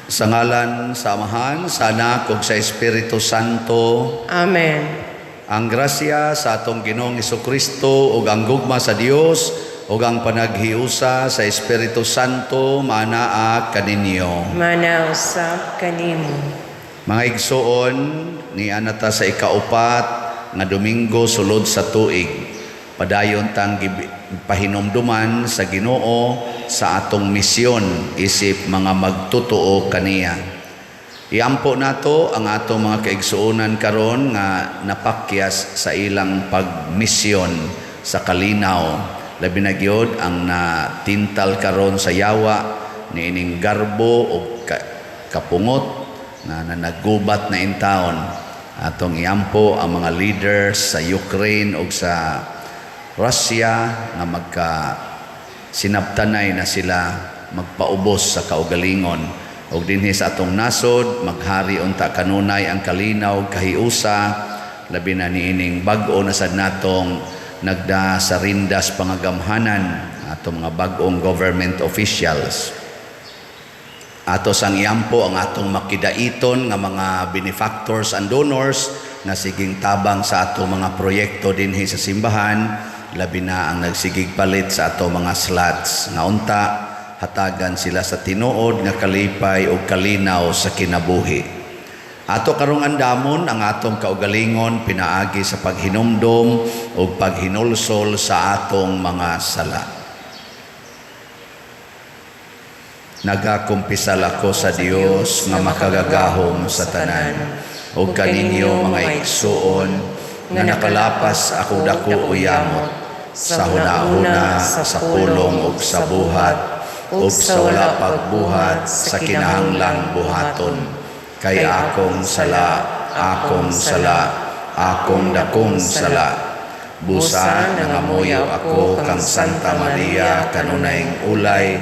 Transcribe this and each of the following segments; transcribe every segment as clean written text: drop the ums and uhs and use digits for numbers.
Sa ngalan sa Amahan, sa Anak ug sa Espiritu Santo. Amen. Ang grasya sa atong Ginoong Kristo ug ang gugma sa Dios ug ang panaghiusa sa Espiritu Santo manaa kaninyo. Mana usab kanimo. Mga igsoon, niana ta sa ikaupat nga Domingo sulod sa tuig. Padayon tang pahinumduman sa Ginoo sa atong misyon isip mga magtutuo kaniya. Iampo nato ang atong mga kaigsuonan karon nga napakyas sa ilang pagmisyon sa kalinaw. Labi na gyud ang natintal karon sa yawa niining garbo o kapungot na nanagubat na intawon. Atong iampo ang mga leaders sa Ukraine o sa Russia nga magka sinabtanay na sila magpaubos sa kaugalingon. Og dinhi sa atong nasod maghari unta kanunay ang kalinaw kahiusa, labi na niining bag-o na sad natong nagda sa rindas pangagamhanan atong mga bag-ong government officials. Ato sang iampo ang atong makidaiton nga mga benefactors and donors nga siging tabang sa atong mga proyekto dinhi sa simbahan, labi na ang nagsigig palit sa atong mga slots nga unta hatagan sila sa tinuod nga kalipay ug kalinaw sa kinabuhi. Ato karong andamon ang atong kaugalingon pinaagi sa paghinumdom ug paghinulsol sa atong mga sala. Nagakumpisal ako sa Dios nga makagagahom sa tanan ug kaninyo mga igsuon nga nakalapas ako dako o yamot sa hunahuna, sa pulong ug sa buhat ug sa wala pagbuhat sa kinahanglang buhaton, kay akong sala, akong sala, akong dakong sala. Busa nangamuyo ako kang Santa Maria kanunayng ulay,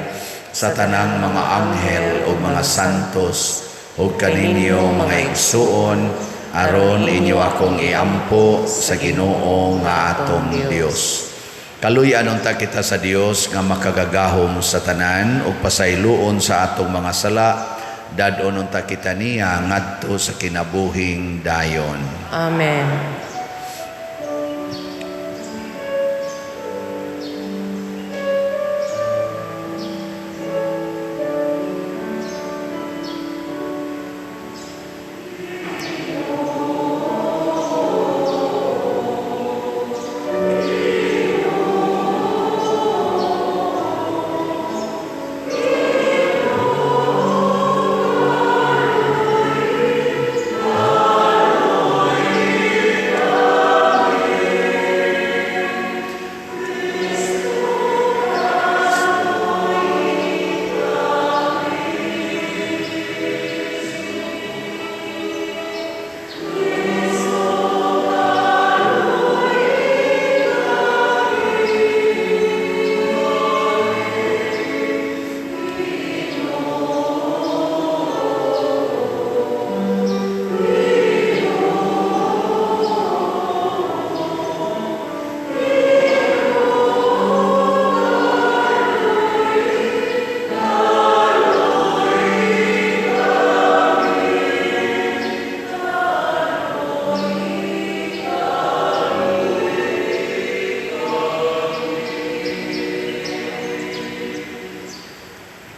sa tanang mga anghel ug mga santos ug kaninyo mga igsuon, aron inyo akong iampo sa Ginoo nga atong Dios. Kaluy-an unta kita sa Dios nga makagagahom sa tanan ug pasayloon sa atong mga sala, dad-on unta kita niya ngadto sa kinabuhing dayon. Amen.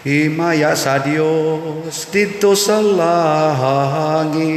Himaya sa Dios didto sa langit.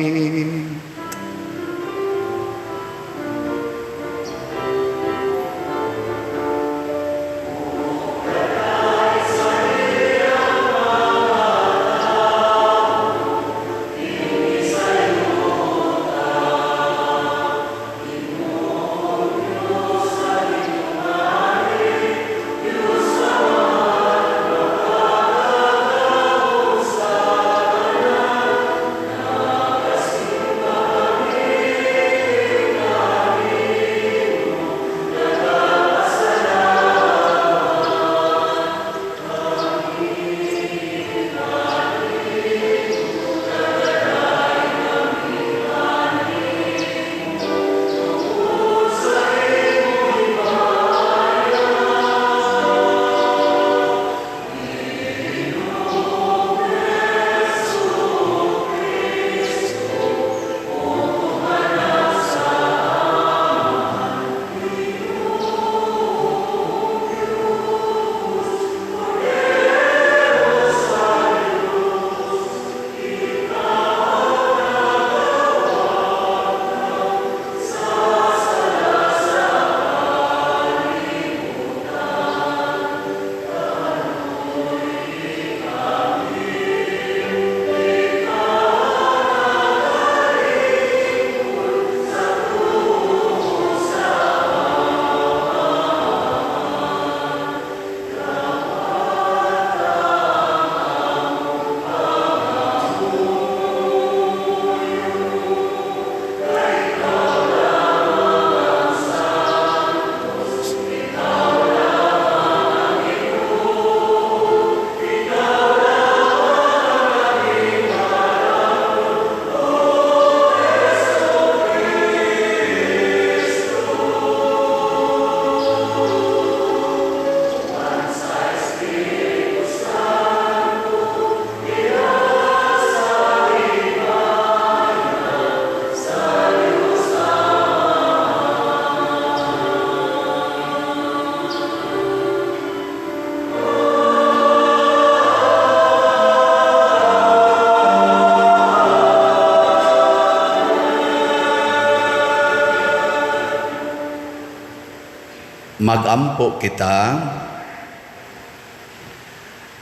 Magampo kita.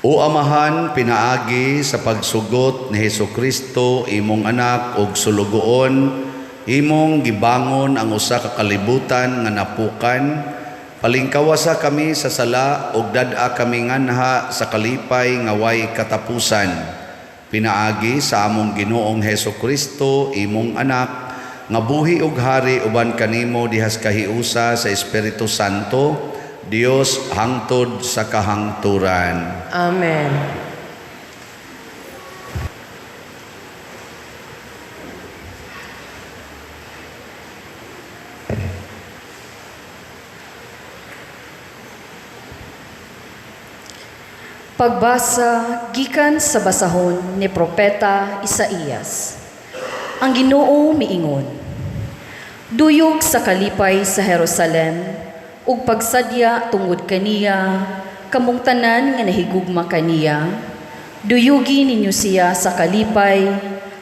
O Amahan, pinaagi sa pagsugot ni Hesus Kristo imong anak og sulugoon, imong gibangon ang usa ka kalibutan nga napukan. Palingkawasa kami sa sala ug dad-a kami nganha sa kalipay nga way katapusan. Pinaagi sa among Ginoong Hesus Kristo imong anak nga buhi ug hari uban kanimo dihas kahiusa sa Espiritu Santo, Dios hangtod sa kahangturan. Amen. Pagbasa gikan sa basahon ni Propeta Isaías. Ang Ginoo miingon: Duyog sa kalipay sa Jerusalem ug pagsadya tungod kaniya, kamong tanan nga nahigugma kaniya. Duyugi ninyo siya sa kalipay,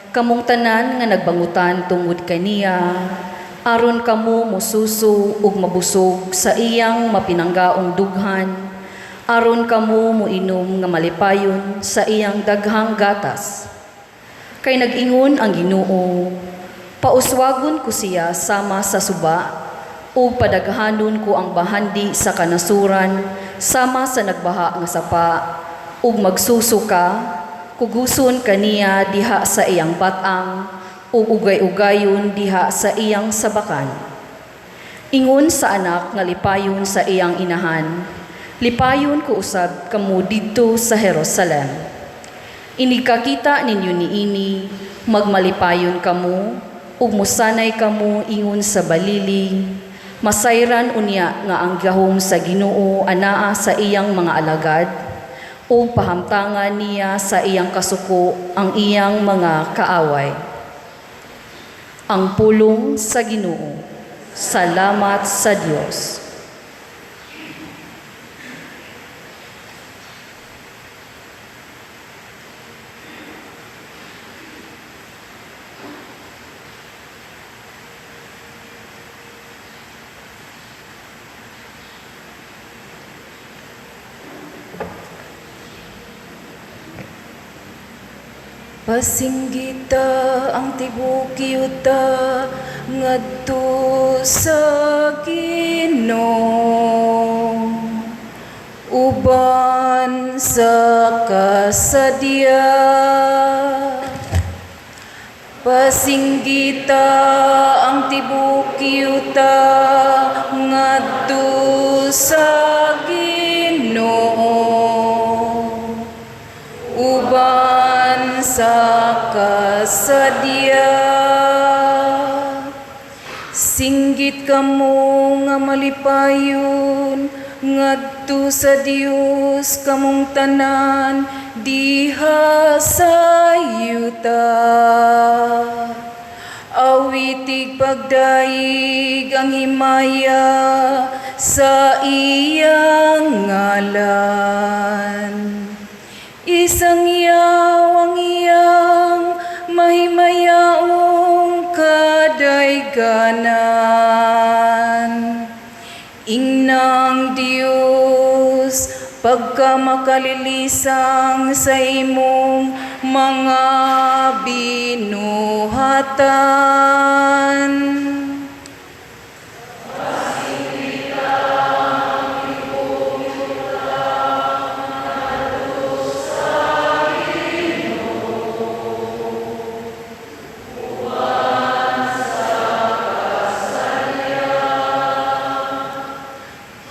kamong tanan nga nagbangutan tungod kaniya, aron kamo mususo ug mabusog sa iyang mapinanggaong dughan, aron kamo moinom nga malipayon sa iyang daghang gatas. Kay nag-ingon ang Ginoo, pauswagon ko siya sama sa suba, ug padaghanon ko ang bahandi sa kanasuran sama sa nagbaha nga sapa, ug magsuso ka, kuguson kaniya diha sa iyang bat-ang, ug ugay-ugayon diha sa iyang sabakan. Ingon sa anak nga lipayon sa iyang inahan, lipayon ko usab kamo didto sa Jerusalem. Inigkakita ninyo niini, magmalipayon kamo, ug musanay kamo ingon sa balili. Masayran unya nga ang gahom sa Ginoo anaa sa iyang mga alagad, ug pahamtangan niya sa iyang kasuko ang iyang mga kaaway. Ang pulong sa Ginoo. Salamat sa Dios. Pasinggita ang tibuok yuta ngadto sa Ginoo, uban sa kasadya. Pasinggita ang tibuok yuta ngadto sa Ginoo, uban sa kasadya. Singgit kamo nga malipayon ngadto sa Dios, kamong tanan diha sa yuta. Awitig pagdaig ang himaya sa iyang ngalan. Isangyaw ang iyang mahimayaong kadayganan. Ingnang Dios, pagkamakalilisan sa imong mga binuhatan.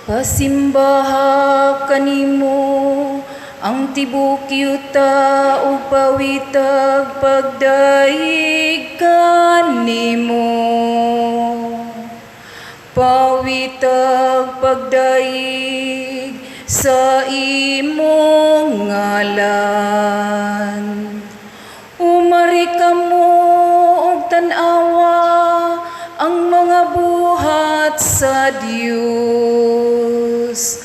Pasimbaha kanimo ang tibuok yuta ug pawitag pagdaig kanimo. Pawitag pagdaig sa imong ngalan. Umari kamo og tan-awa ang mga buhat sa Dios,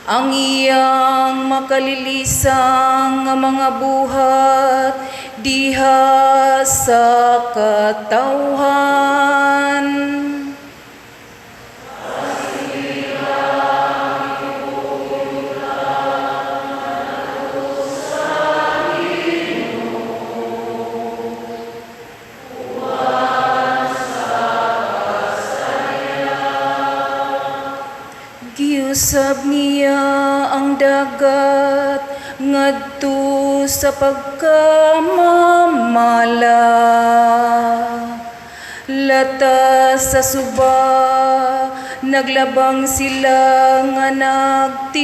ang iyang makalilisang nga mga buhat diha sa katawhan. dagat ngadto sa pagkamamala. Latas sa suba, naglabang sila nga nagtiniil.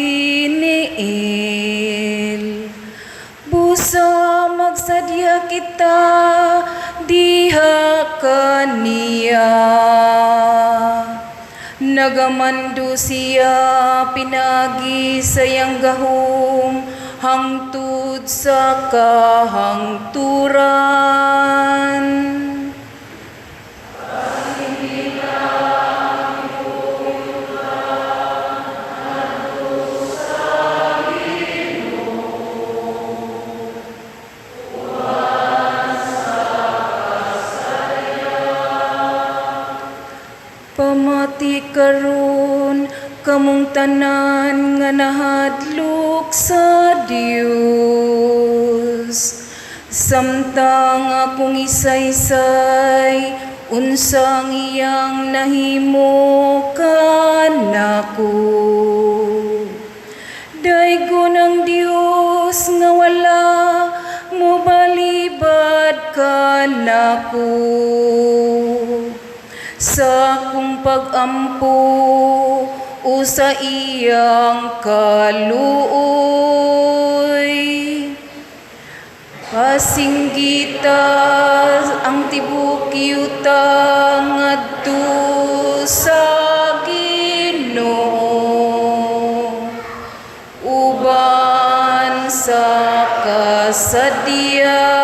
Busa magsadya kita diha kaniya. Nagamando siya pinagi sa iyang gahom hangtod sa kahangturan. Pamati karon kamong tanan nga nahadlok sa Dios. Samtang akong isaysay unsang iyang nahimo kanako. Daygon ang Dios nga wala mobalibad kanako. Sa akong pag-ampo o sa iyang kaluoy. Pasinggita ang tibok yuta ngadto sa Ginoo uban sa kasadya.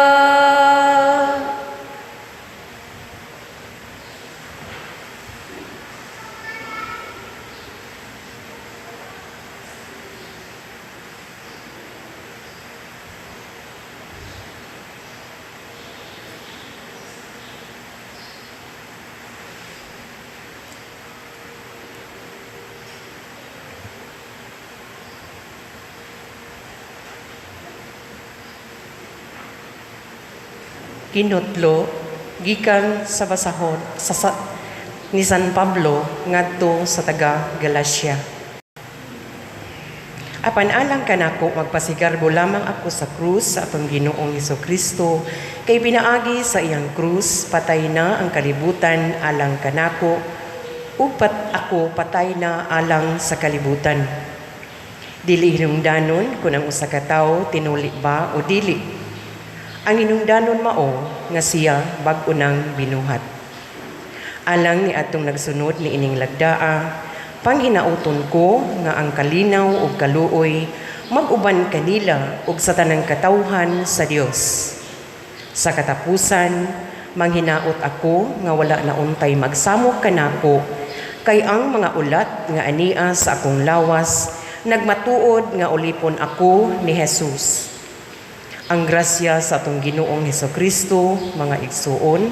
Kinutlo gikan sa basahon sa ni San Pablo ngadto sa taga Galacia. Apan alang kanako magpasigarbo lamang ako sa krus sa atong Ginoong Hesukristo, kay pinaagi sa iyang krus patay na ang kalibutan alang kanako ug ako patay na alang sa kalibutan. Dili hinungdanon kun ang usa ka tawo tinuli ba o dili. Ang hinungdanon mao nga siya bag-o nang binuhat. Alang ni atong nagsunod ni ining lagdaa, panghinauton ko nga ang kalinaw ug kaluoy mag-uban kanila ug sa tanang katawhan sa Dios. Sa katapusan, manghinaot ako nga wala na untay magsamok kanako, kay ang mga ulat nga ania sa akong lawas nagmatuod nga ulipon ako ni Jesus. Ang grasya sa atong Ginoong Hesukristo, mga igsuon,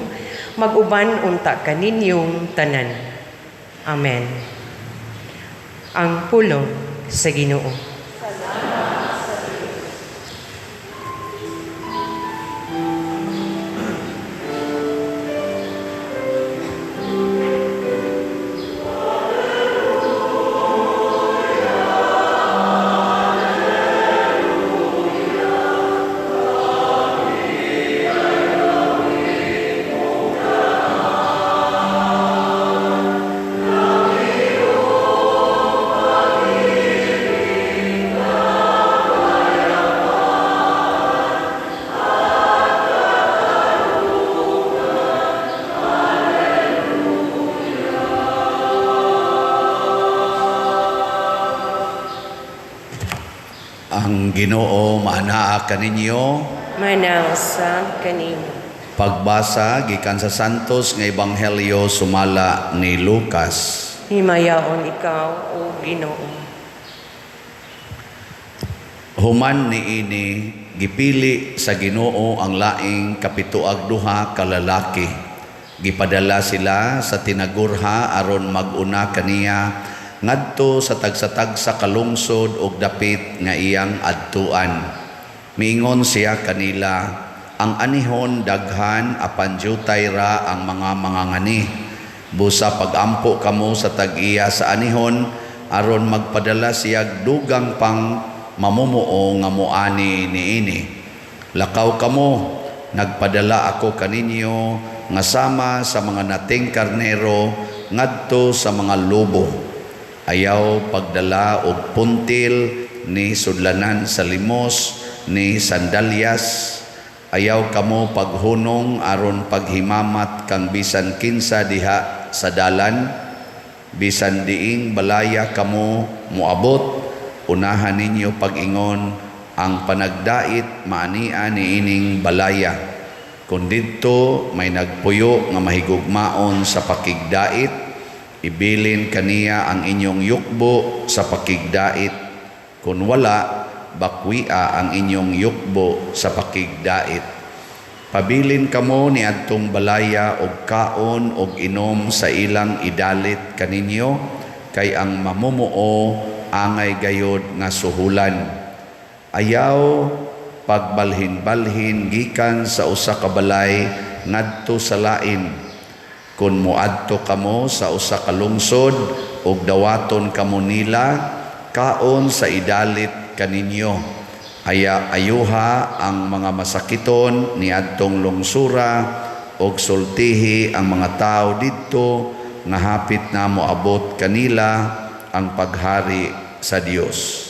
mag-uban unta kaninyong tanan. Amen. Ang pulong sa Ginoo. Ang Ginoo maanaa kaninyo. Manausab kaninyo. Pagbasa gikan sa Santos nga Ebanghelyo sumala ni Lucas. Himayaon ikaw, o Ginoo. Human niini gipili sa Ginoo ang laing kapituag duha ka lalaki. Gipadala sila sa tinagurha aron mag-una kaniya ngadto sa tagsa-tagsa kalungsod og dapit nga iyang adtuan. Miingon siya kanila, ang anihon daghan apan jutay ra ang mga mangangani. Busa pagampo kamo sa tag-iya sa anihon aron magpadala siya dugang pang mamumuo nga moani niini. Lakaw kamo, nagpadala ako kaninyo nga sama sa mga nating karnero ngadto sa mga lobo. Ayaw pagdala og puntil ni sudlanan sa limos ni sandalyas. Ayaw kamo paghunong aron paghimamat kang bisan kinsa diha sa dalan. Bisan diing balaya kamo moabot, unahan ninyo pag-ingon ang panagdait maania niining balaya. Kung didto may nagpuyo nga mahigugmaon sa pakigdait, ibilin kaniya ang inyong yukbo sa pakigdait. Kung wala, bakwia ang inyong yukbo sa pakigdait. Pabilin kamo niadtong balaya og kaon og inom sa ilang idalit kaninyo, kay ang mamumuo angay gayod nga suhulan. Ayaw pagbalhin-balhin gikan sa usa ka balay ngadto sa lain. Kun moadto kamo sa usa ka lungsod ug dawaton kamo nila, kaon sa idalit kaninyo. Ayuha ang mga masakiton niadtong lungsura ug sultihi ang mga tawo didto nga hapit na moabot kanila ang paghari sa Dios.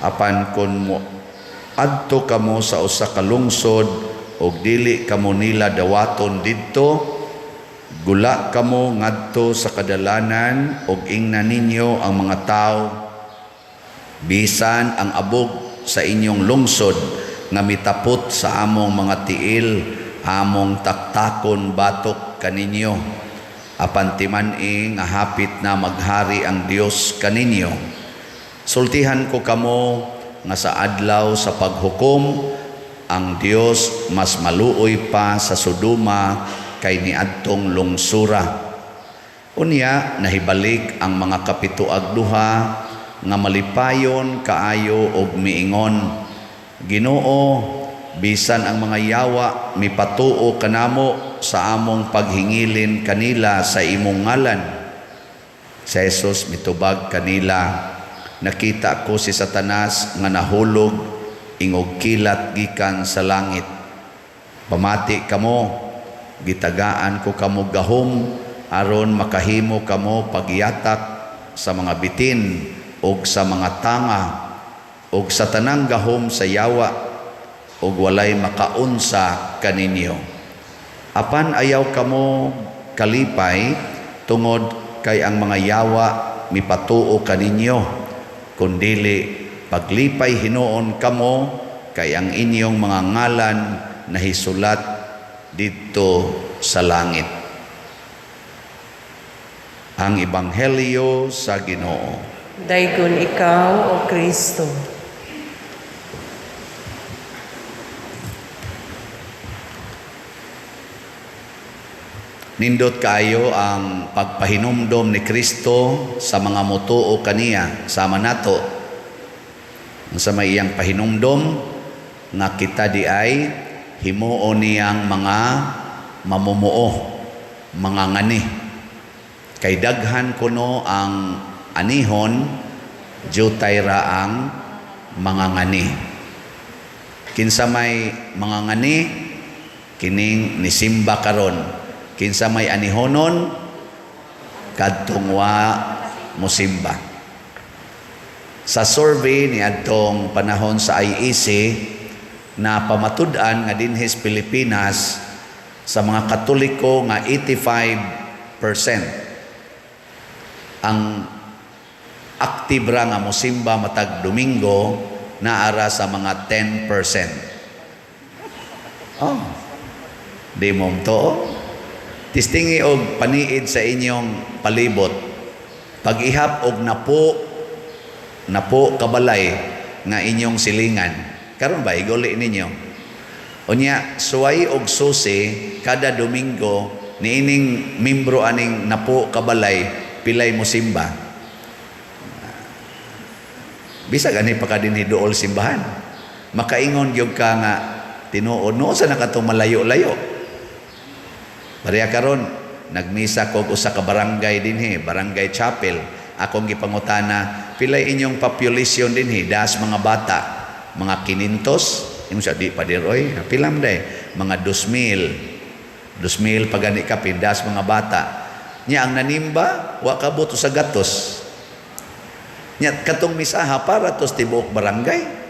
Apan kun mo adto kamo sa usa ka lungsod ug dili kamo nila dawaton didto, gula kamo ngadto sa kadalanan ug ingna ninyo ang mga tawo bisan ang abog sa inyong lungsod nga mitapot sa among mga tiil, among taktakon batok kaninyo. Apan timan-i nga hapit na maghari ang Dios kaninyo. Sultihan ko kamo nga sa adlaw sa paghukom ang Dios mas maluoy pa sa Sodoma kay niadtong lungsura. Unya nahibalik ang mga 72 nga malipayon kaayo og miingon, Ginoo, bisan ang mga yawa mipatuo kanamo sa among paghingilin kanila sa imong ngalan. Si Jesus mitubag kanila, nakita ko si Satanas nga nahulog ingog kilat gikan sa langit. Pamati kamo, gitagaan ko kamo gahom aron makahimo kamo pagyatak sa mga bitin og sa mga tanga og sa tanang gahom sa yawa, og walay makaunsa kaninyo. Apan ayaw kamo kalipay tungod kay ang mga yawa mipatuo kaninyo, kundili paglipay hinuon kamo kay ang inyong mga ngalan nahisulat didto sa langit. Ang Ebanghelyo sa Ginoo. Daygon ikaw, O Kristo. Nindot kaayo ang pagpahinumdom ni Kristo sa mga motuo kaniya sama nato. Ang sa may iyang pahinumdom nga kita di ay himuon niyang mga mamumuo, mga ngani. Kay daghan kuno ang anihon, jutay ra ang mga ngani. Kinsa may mga ngani, kining nisimba karon. Kinsa may anihonon, kadtong wa mosimba. Sa survey ni adtong panahon sa IEC na pamatud-an nga dinhi sa Pilipinas sa mga Katoliko nga 85% ang active ra nga mosimba matag Domingo naara sa mga 10%. Oh. Di mo to. Tistingi og paniid sa inyong palibot. Pag-ihap og napo kabalay nga inyong silingan. Karon ba iguli ninyo? Unya suway og susi kada Domingo niining membro aning napo kabalay pilay mo simba. Bisag ani pa ka dinhi duol simbahan. Makaingon gyud ka nga tinuod no sa nakatong malayo-layo. Pareha karon nagmisa kog usa ka barangay dinhi, Barangay Chapel. Akong gipangutana Pilay inyong population dinhi, das mga bata, mga 500, imo sa di pa oy, pila man day, mga 2,000. 2,000 pa gani kapin das mga bata. Nya ang nanimba, wa kabot sa gatos. Nya katong misaha para tos tibuok barangay.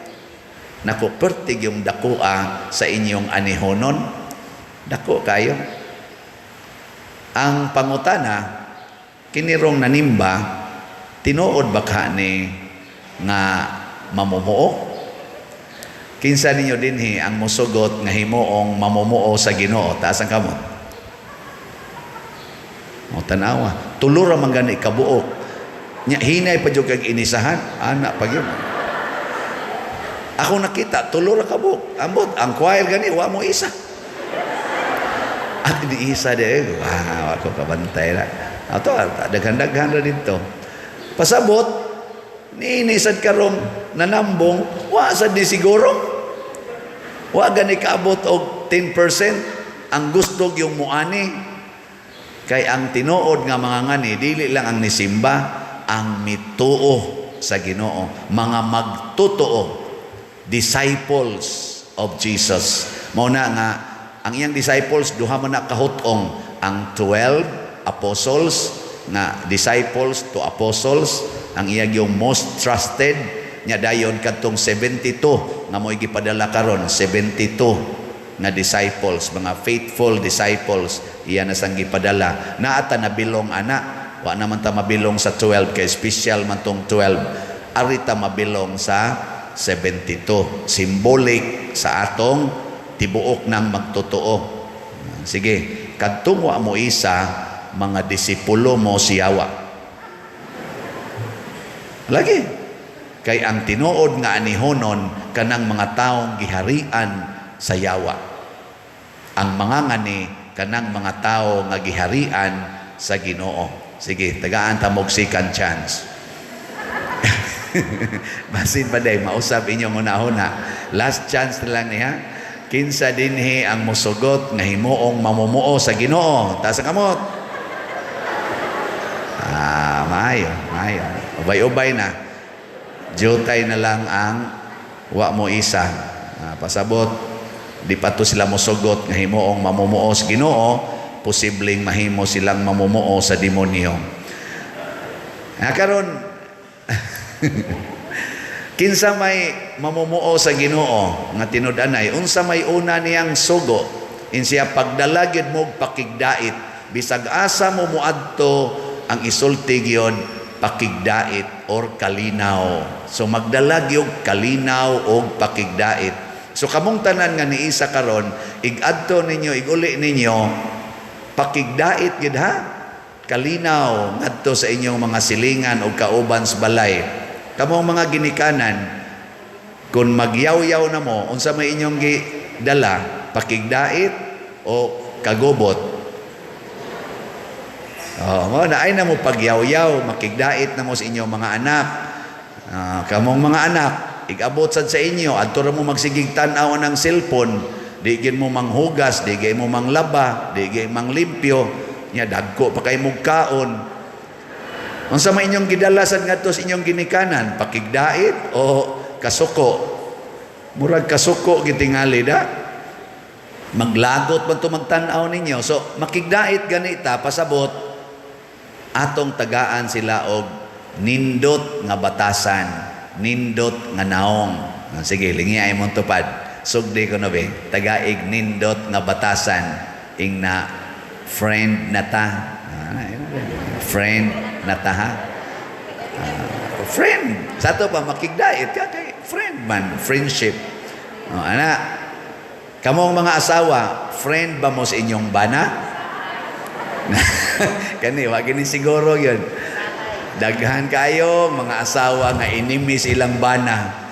Nako, pertig yung dakoa sa inyong anihonon. Dako kayo. Ang pangutana, kinirong nanimba, tinuod ba ka ni nga mamumuo? Kinsa ninyo dinhi ang musugot nga himuong mamumuo sa Ginoo? Taas ang kamot. O tanawa, tulo ra man gani kabuok. Nya hinay pa jud kag inisahan, ana pa gyud. Ako nakita, tulo ra kabuok. Ambot, ang choir gani wa mo isa. At ini isa de, wow, ako kabantay na. Ato, daghan-daghan ra dito. Pasabot, niini sad karong nanambong, wa sad ni siguro. Wa gani kaabot og 10% ang gusto yung muani. Kay ang tinuod nga mga ngani, dili lang ang nisimba, ang mituo sa Ginoo, mga magtotoo, disciples of Jesus. Mao na nga ang iyang disciples duha man na kahut-ong, ang 12 apostles nga disciples to apostles, ang iya yung most trusted nya, dayon kadtong 72 nga mo'y gipadala karon, 72 nga disciples, mga faithful disciples, iya na sang gipadala. Naa ta nabilong ana, wa naman ta mabilong sa 12 kay special man tong 12. Ari ta mabilong sa 72, symbolic sa atong tibuok ng magtotoo. Sige, kadtong wa mo isa, mga disipulo mo siyawa lagi, kay ang tinuod nga anihonon kanang mga taong giharian sa yawa. Ang mga ngani kanang mga tao nga giharian sa Ginoo. Sige, tagaan ta mog second chance. Basin pa day mausab inyong una-una. Last chance na lang niya. Kinsa dinhi ang musugot nga himuong mamumuo sa Ginoo? Taas ang kamot. Ah, maayo, maayo. Ubay-ubay na. Jutay na lang ang wa mo isa. Ah, pasabot, di pa to sila mosugot nga himuong mamumuo sa Ginoo, posibleng mahimo silang mamumuo sa demonyo. Ah, karon kinsa may mamumuo sa Ginoo nga tinud-anay, unsa may una niyang sugo? Insiya pagdala gyud mo og pakigdait, bisag asa mo moadto, ang isulti gyud pakigdait or kalinaw. So magdala gyud kalinaw og pakigdait. So kamong tanan nga niisa karon, ig-adto ninyo, iguli ninyo, pakigdait gyud ha, kalinaw ngadto sa inyong mga silingan o kauban sa balay. Kamong mga ginikanan, kung magyaw-yaw na mo, unsa may inyong gidala, pakigdait o kagubot? Oh, mo na ay na mo pagyaw-yaw, makigdait na mo sa inyong mga anak. Ah, kamong mga anak, igabot sad sa inyo, adto ra mo magsigig tan-aw ng cellphone, di gyud mo manghugas, di gyud mo manglaba, di gyud manglimpyo, nya dagko pa kay mong kaon. Unsa may inyong gidala sad ngadto sa inyong ginikanan, pakigdait o kasuko? Murag kasuko gitingali da. Maglagot man to magtan-aw ninyo. So makigdait ganita, pasabot atong tagaan sila og nindot nga batasan, nindot nga naong. Ah, sige, lingi ay mong tupad. Sugdi ko na be, tagaig nindot nga batasan, ing na friend na ta. Ah, friend na ta ha. Ah, friend. Sa ato pa makigdait ka kay friend man, friendship. Oh, ana. Kamong mga asawa, friend ba mo sa inyong bana? Kani wa gini siguro yun. Daghan kayo mga asawa nga enemy sa ilang bana.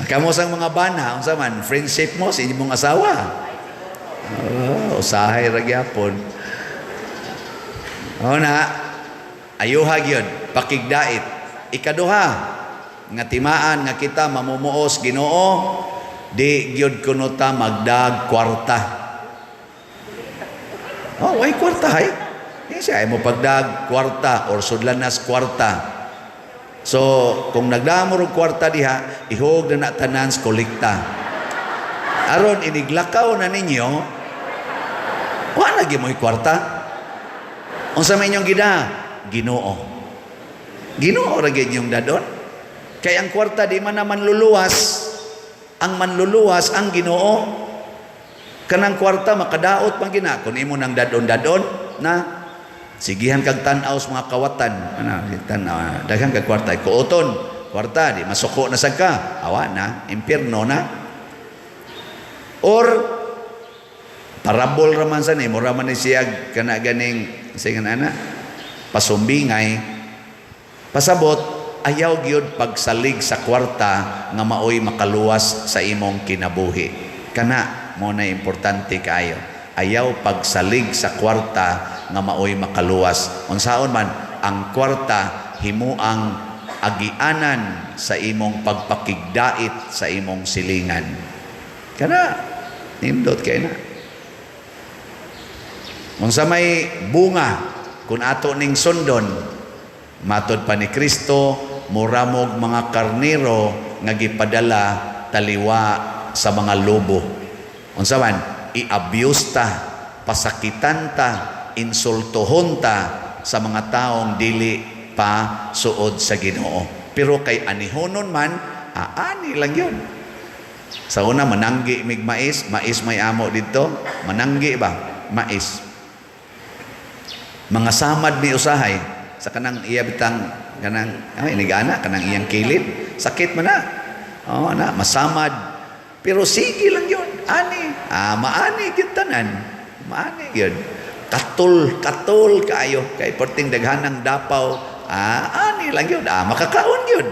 Kamo sang mga bana, unsa man friendship mo sa inyong asawa? Oh, usahay ra gyapon. O na, ayuha gyud, pakigdait. Ikaduha, nga timaan nga kita mamumuos Ginoo, di gyud kuno ta magdag kwarta. Oh, way kwarta hay. Di siya ay mo pagdag kwarta or sudlanas kwarta. So, kung nagdamo og kwarta diha, ihog na na tanan sa kolekta. Aron iniglakaw na ninyo, wa na gyud mo'y kwarta. Unsa may inyong gida? Ginoo. Ginoo ra gyud inyong dadon. Kay ang kwarta di man na manluluwas. Ang manluluwas ang Ginoo. Kanang kwarta makadaot man gina kun imo nang dadon-dadon na sigihan kag tan-aw sa mga kawatan ana tan-aw daghan kag kwarta kuoton kwarta di masuko na sad ka, awa na impierno na. Or parabol raman sa ni mura man ni siya kana ganing sige ana pasumbingay pasabot. Ayaw gyud pagsalig sa kwarta nga maoy makaluwas sa imong kinabuhi. Kana mo na importante kaayo. Ayaw pagsalig sa kwarta nga maoy makaluwas. Unsaon man ang kwarta, himuang agianan sa imong pagpakigdait sa imong silingan. Kana nindot kay na. Unsa may bunga kung ato ning sundon? Matod pa ni Kristo, muramog mga karnero nga gipadala taliwa sa mga lobo. Unsa man? I-abuse ta, pasakitan ta, insultuhon ta sa mga taong dili pa suod sa Ginoo. Pero kay anihonon man, aani lang yun. Sa una, mananggi mig mais, mais may amo dito, mananggi ba? Mais. Mga samad mi usahay sa kanang iya bitang kanang ay inigana kanang iyang kilid, sakit man na. Oh, na masamad. Pero sige lang yun. Ani, maani gyud tanan. Maani gyud. Katul, katul kaayo kay perting daghanang dapaw, ani lang yun. Makakaon gyud.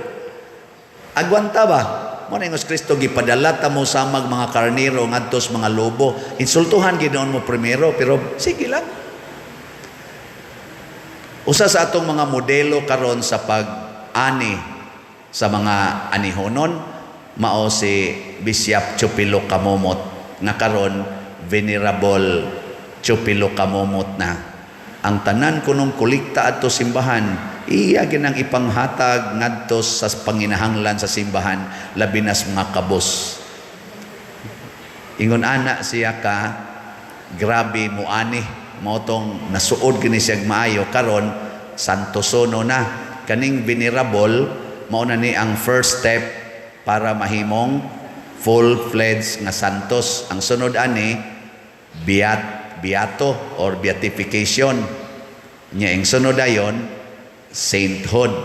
Agwanta ba? Mo na ingos Kristo, gipadala ta mo samag mga karnero ngadto sa mga lobo. Insultuhan gid mo primero, pero sige lang. Usa sa atong mga modelo karon sa pag-ani sa mga anihonon mao si Bishop Chupilo Camomot nga karon Venerable Chupilo Camomot na. Ang tanan kunong kolekta adto simbahan, iya ginang ipanghatag ngadto sa panginahanglan sa simbahan, labi na sa mga kabos. Ingon ana siya ka grabe mo ani, mao tong nasuod kini siya maayo. Karon santosono na. Kaning venerable, mao na ni ang first step para mahimong full-fledged nga santos. Ang sunod ani beato or beatification nya, ang sunod ayon sainthood.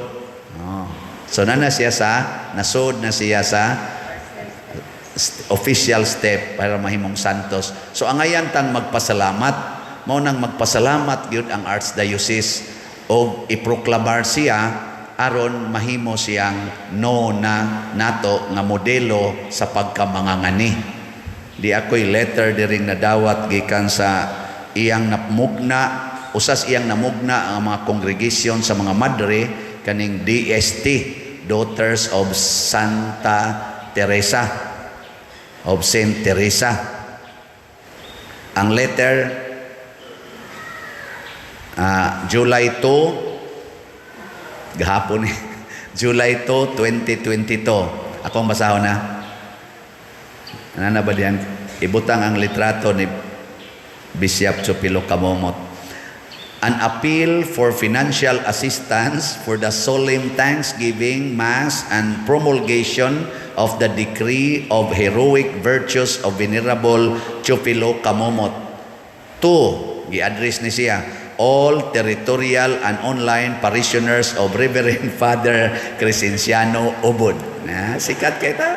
Oh. So na na siya sa nasud na siya sa official step para mahimong santos. So angayan tang magpasalamat. Mao nang magpasalamat gyud ang Archdiocese og iproklamar siya aron mahimo siyang no na nato nga modelo sa pagkamangangani. Di ako'y letter diring nadawat gikan sa iyang namugna, usas iyang namugna ang mga congregation sa mga madre kaning DST, Daughters of Santa Teresa, of Saint Teresa. Ang letter, July 2 gahapon eh. July 2, 2022. Akong basahon na. Ano na ba diyan? Ibutang ang litrato ni Bishop Chupilo Camomot. An appeal for financial assistance for the solemn Thanksgiving Mass and promulgation of the decree of heroic virtues of Venerable Chupilo Camomot. Two, gi-address ni siya, all territorial and online parishioners of Reverend Father Crescenciano Ubod. Na, sikat kay ta.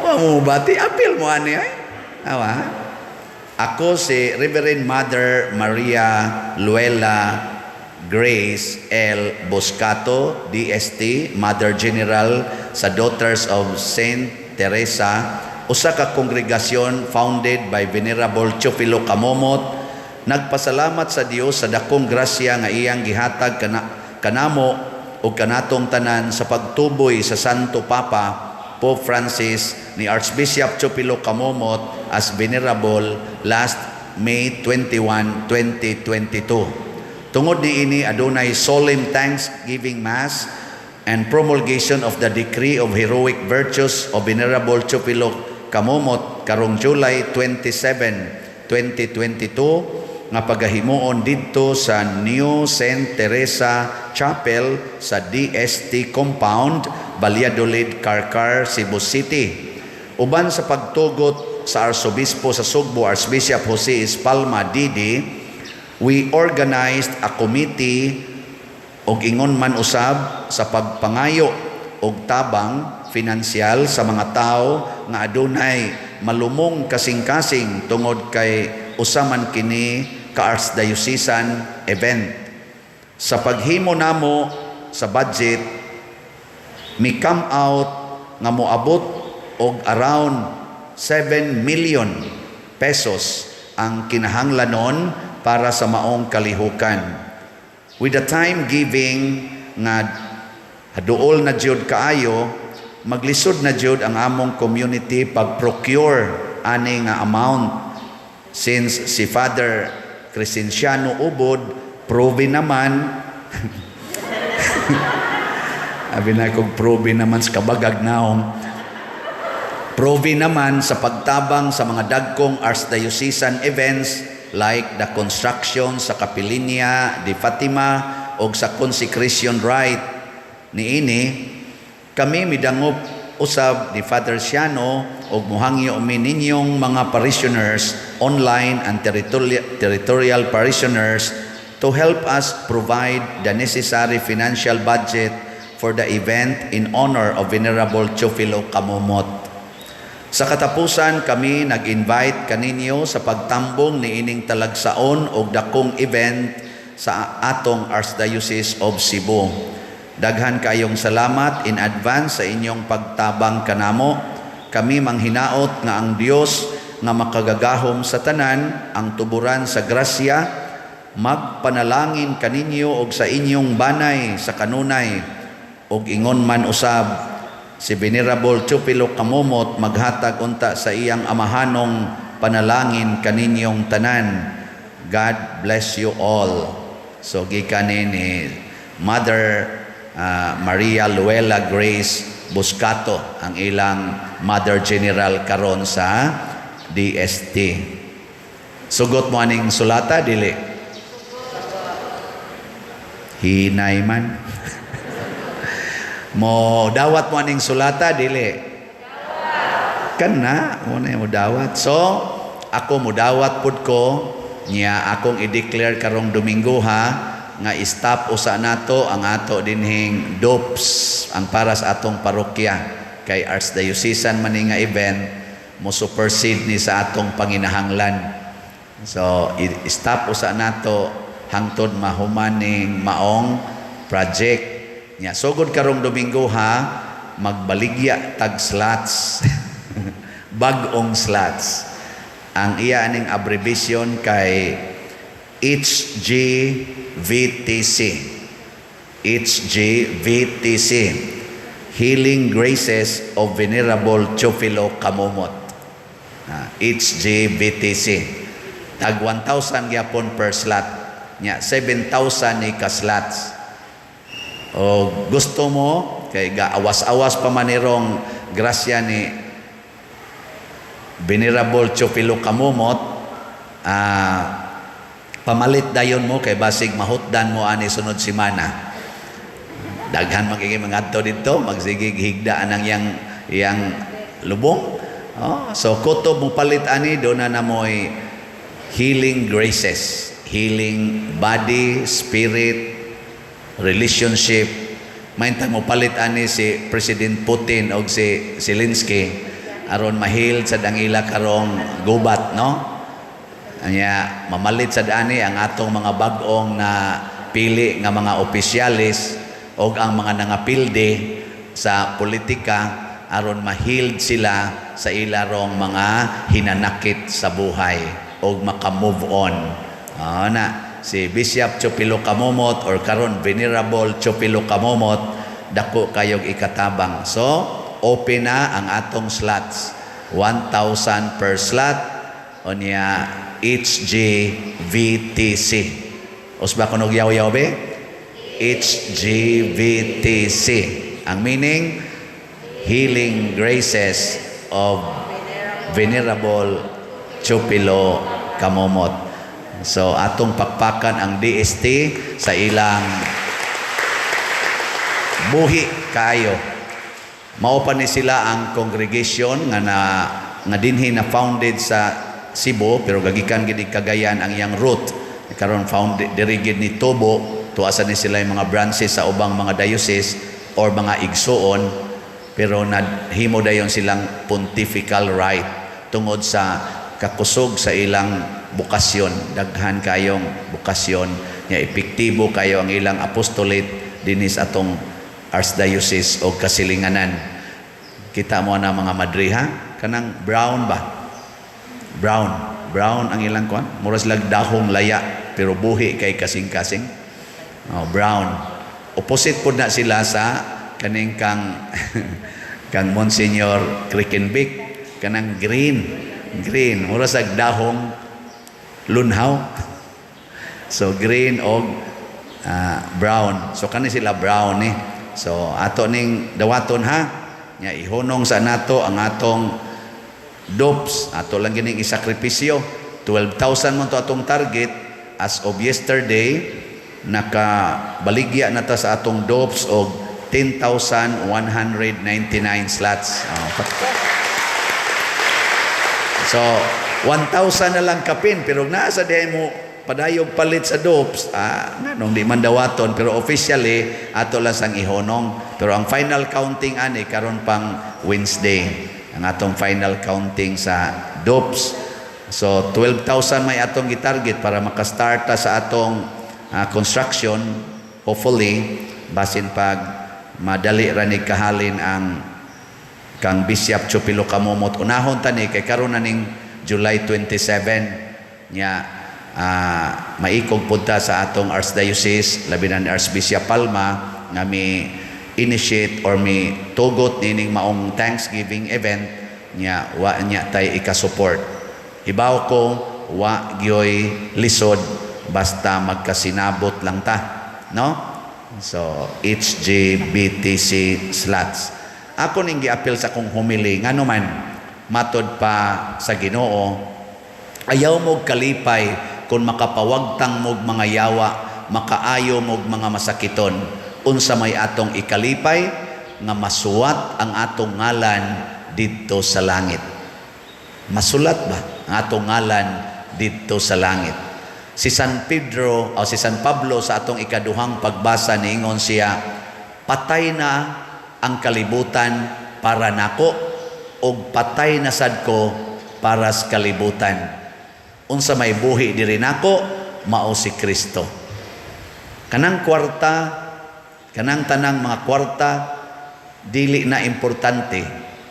Wa mo bati, apil mo ani ay. Awa. Ako si Reverend Mother Maria Luella Grace L. Boscato, DST, Mother General sa Daughters of Saint Teresa, usa ka kongregasyon founded by Venerable Chufilo Camomot, nagpasalamat sa Dios sa dakong grasya nga iyang gihatag kanamo ug kanatong tanan sa pagtuboy sa Santo Papa Pope Francis ni Archbishop Chupilo Camomot as Venerable last May 21, 2022. Tungod niini, adunay solemn thanksgiving mass and promulgation of the decree of heroic virtues of Venerable Teofilo Camomot karong July 27, 2022 nga pagahimuon didto sa New St. Teresa Chapel sa DST Compound, Valladolid, Carcar, Cebu City. Uban sa pagtugot sa Arsobispo sa Sugbo, Archbishop Jose Espalma DD, we organized a committee og ingon man usab sa pagpangayo og tabang finansyal sa mga tao nga adunay malumong kasing-kasing tungod kay usa man kini ka archdiocesan event. Sa paghimo namo sa budget, mi come out nga moabot og around 7 million pesos ang kinahanglanon para sa maong kalihukan. With the time giving nga duol na jud kaayo, maglisod na jud ang among community pag-procure ani nga amount since si Father Crescenciano Ubod proven naman. Abi na kong proven naman sa kabagag naong proven naman sa pagtabang sa mga dagkong archdiocesan events like the construction sa Capellania de Fatima o sa consecration rite niini. Kami midangop usab ni Father Siano og muhangyo mi ninyong mga parishioners online and territorial parishioners to help us provide the necessary financial budget for the event in honor of Venerable Teofilo Camomot. Sa katapusan, kami nag-invite kaninyo sa pagtambong ni ining talagsaon og dakong event sa atong Archdiocese of Cebu. Daghan kayong salamat in advance sa inyong pagtabang kanamo. Kami manghinaot nga ang Dios nga makagagahom sa tanan, ang tuburan sa grasya, magpanalangin kaninyo og sa inyong banay sa kanunay, og ingon man usab si Venerable Teofilo Camomot maghatag unta sa iyang amahanong panalangin kaninyong tanan. God bless you all. So gikan ni Mother Maria Luella Grace Buscato, ang ilang Mother General karon sa DST. Sugot mo aning sulata, dili? Hinay man. Mo dawat mo aning sulata, dili? Kana, mo na mo dawat. So, ako mo dawat pud ko niya. Akong i-declare karong Domingo ha nga stop usa nato ang ato dinhing dopes ang para sa atong parokya kay archdiocesan man ni nga event, mo supersede ni sa atong panginahanglan. So, i-stop usa nato hangtod mahuman ning maong project. Nya sugod karong Domingo ha, magbaligya tag slots. Bag-ong slots. Ang iya aning abbreviation kay HGVTC. HGVTC. Healing Graces of Venerable Teofilo Camomot. Ah, HGVTC. Tag 1,000 gyapon per slot. Nya 7,000 ni ka slots. O gusto mo kay gaawas-awas pa man irong grasya ni Venerable Teofilo Camomot, pamalit dayon mo kay basig mahutdan mo ani sunod semana. Daghan magiging mga adto didto, magsigig higda anang yang yang lubong. Oh, so kutob mo palit ani do na namoy healing graces, healing body, spirit, relationship. Maintang mo palit ani si President Putin og si Zelensky aron ma-heal sa dangila karong gubat, no? Anya mamalit sad ani ang atong mga bag-ong na pili nga mga opisyalis og ang mga nangapilde sa politika aron ma-healed sila sa ilarong mga hinanakit sa buhay og maka-move on. Ah, na si Bishop Teofilo Camomot or karon Venerable Teofilo Camomot, dako kayog ikatabang. So, open na ang atong slots. 1,000 per slot unya HGVTC. Usba kunog yaw-yaw be? HGVTC. Ang meaning, Healing Graces of Venerable Chupilo Camomot. So atong pakpakan ang DST sa ilang buhi kayo. Mao pa ni sila ang congregation nga na nga dinhi na founded sa Cebu, pero gagikan gid Cagayan ang iyang root. Karon founded diri gid ni tubo, tuasa ni sila yung mga branches sa ubang mga diocese or mga igsuon, pero nahimo dayon silang pontifical right tungod sa kakusog sa ilang bokasyon. Daghan kayong bokasyon nya, epektibo kayo ang ilang apostolate dinhi sa atong archdiocese o kasilinganan. Kita mo na, mga madre, ha, kanang brown ba, brown brown ang ilang kuan, mura sila dahong laya pero buhi kay kasing-kasing. Oh, brown. Opposite pod na sila sa kaning kang kang Monsignor Krickenbeck, kanang green green, mura sa dahong lunhaw. So green og brown. So kani sila brown ni. So ato ning dawaton, ha, nya ihunong sa nato ang atong dopes. Ato lang gining isakripisyo. 12,000 man to atong target. As of yesterday, nakabaligya na ta sa atong dopes og 10,199 slots. Oh, so 1,000 na lang kapin, pero naa sa diay mo padayog palit sa dopes, nganong di man dawaton? Pero officially ato lang sang ihonong. Pero ang final counting ani karon pang Wednesday ang atong final counting sa dopes. So 12,000 may atong gitarget para makastart ta sa atong construction. Hopefully, basin pag madali ra ni kahalin ang kang Bishop Chupilo Camomot. Unahon ta ni kay karon na ning July 27 nya, maikog pud ta sa atong archdiocese, labi na ni Archbishop Palma nga mi initiate or mi tugot nining maong Thanksgiving event nya, wa nya tay ika-support. Hibaw ko wa gyoy lisod basta magkasinabot lang ta, no? So HGBTC slots. Ako ning giapil sa akong homily, ngano man matod pa sa Ginoo, ayaw mo kalipay kung makapawagtang mog mga yawa, makaayo mog mga masakiton. Unsa may atong ikalipay? Nga masuwat ang atong ngalan didto sa langit. Masulat ba ang atong ngalan didto sa langit? Si San Pedro o si San Pablo sa atong ikaduhang pagbasa, niingon siya, "Patay na ang kalibutan para nako ug patay na sad ko para sa kalibutan. Unsa may buhi diri nako, mao si Kristo." Kanang kwarta, kanang tanang mga kwarta, dili na importante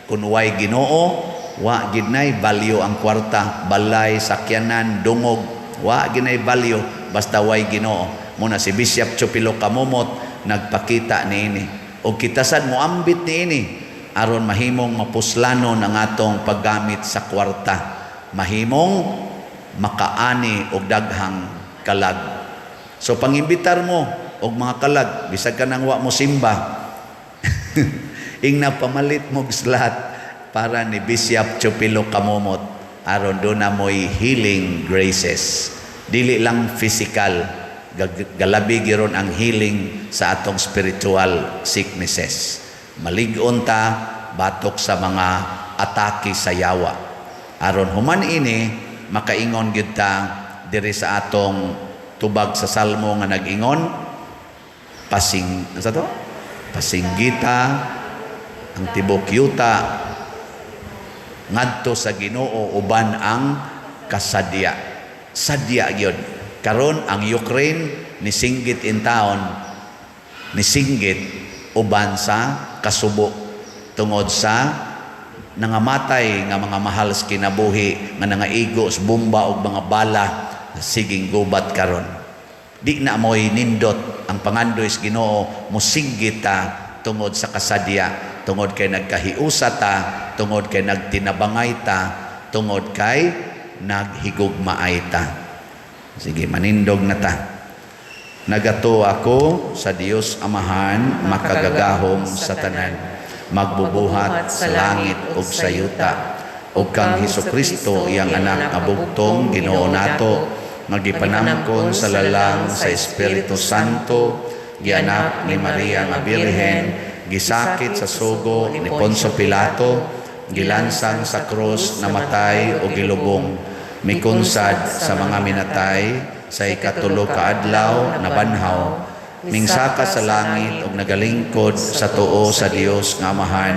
kung way Ginoo. Wa gid nay value ang kwarta, balay, sakyanan, dungog, wa gid nay value basta way Ginoo. Muna si Bishop Chupilo Camomot nagpakita niini og kita sad moambit niini aron mahimong mapuslanon ang atong paggamit sa kwarta, mahimong makaani og daghang kalag. So pangimbitar mo og mga kalag, bisag ka nang wa mo simba, ingna pamalit mo slot para ni Bishop Chupilo Camomot aron do na mo'y healing graces. Dili lang physical, galabi giron ang healing sa atong spiritual sicknesses. Malig-on ta batok sa mga atake sa yawa. Aron human ini makaingon gyud ta diri sa atong tubag sa salmo nga nag-ingon, pasing sa to, "Pasinggita ang tibok yuta ngadto sa Ginoo uban ang kasadya." Sadya gyud. Karon ang Ukraine nisinggit in taon, nisinggit uban sa kasubo tungod sa nangamatay nga mga mahal sa kinabuhi nga nangaigo sa bomba og mga bala, siging gubat karon. Di na mo'y nindot ang pangandoy sa Ginoo, mosinggit ta tungod sa kasadya, tungod kay nagkahiusa ta, tungod kay nagtinabangay ta, tungod kay naghigugmaay ta. Sige, manindog na ta. Nagatuo ako sa Dios Amahan, makagagahom sa tanan, magbubuhat sa langit ug sa yuta, ug kang Hesukristo, iyang anak nga bugtong Ginoo nato, nga gipanamkon sa lalang sa Espiritu Santo, gianak ni Maria nga Birhen, gisakit sa sugo ni Poncio Pilato, gilansang sa krus, namatay o gilubong, mikunsad sa mga minatay, sa ikatulo ka adlaw nabanhaw, mingsaka sa langit ug nagalingkod sa tuo sa Dios nga Amahan,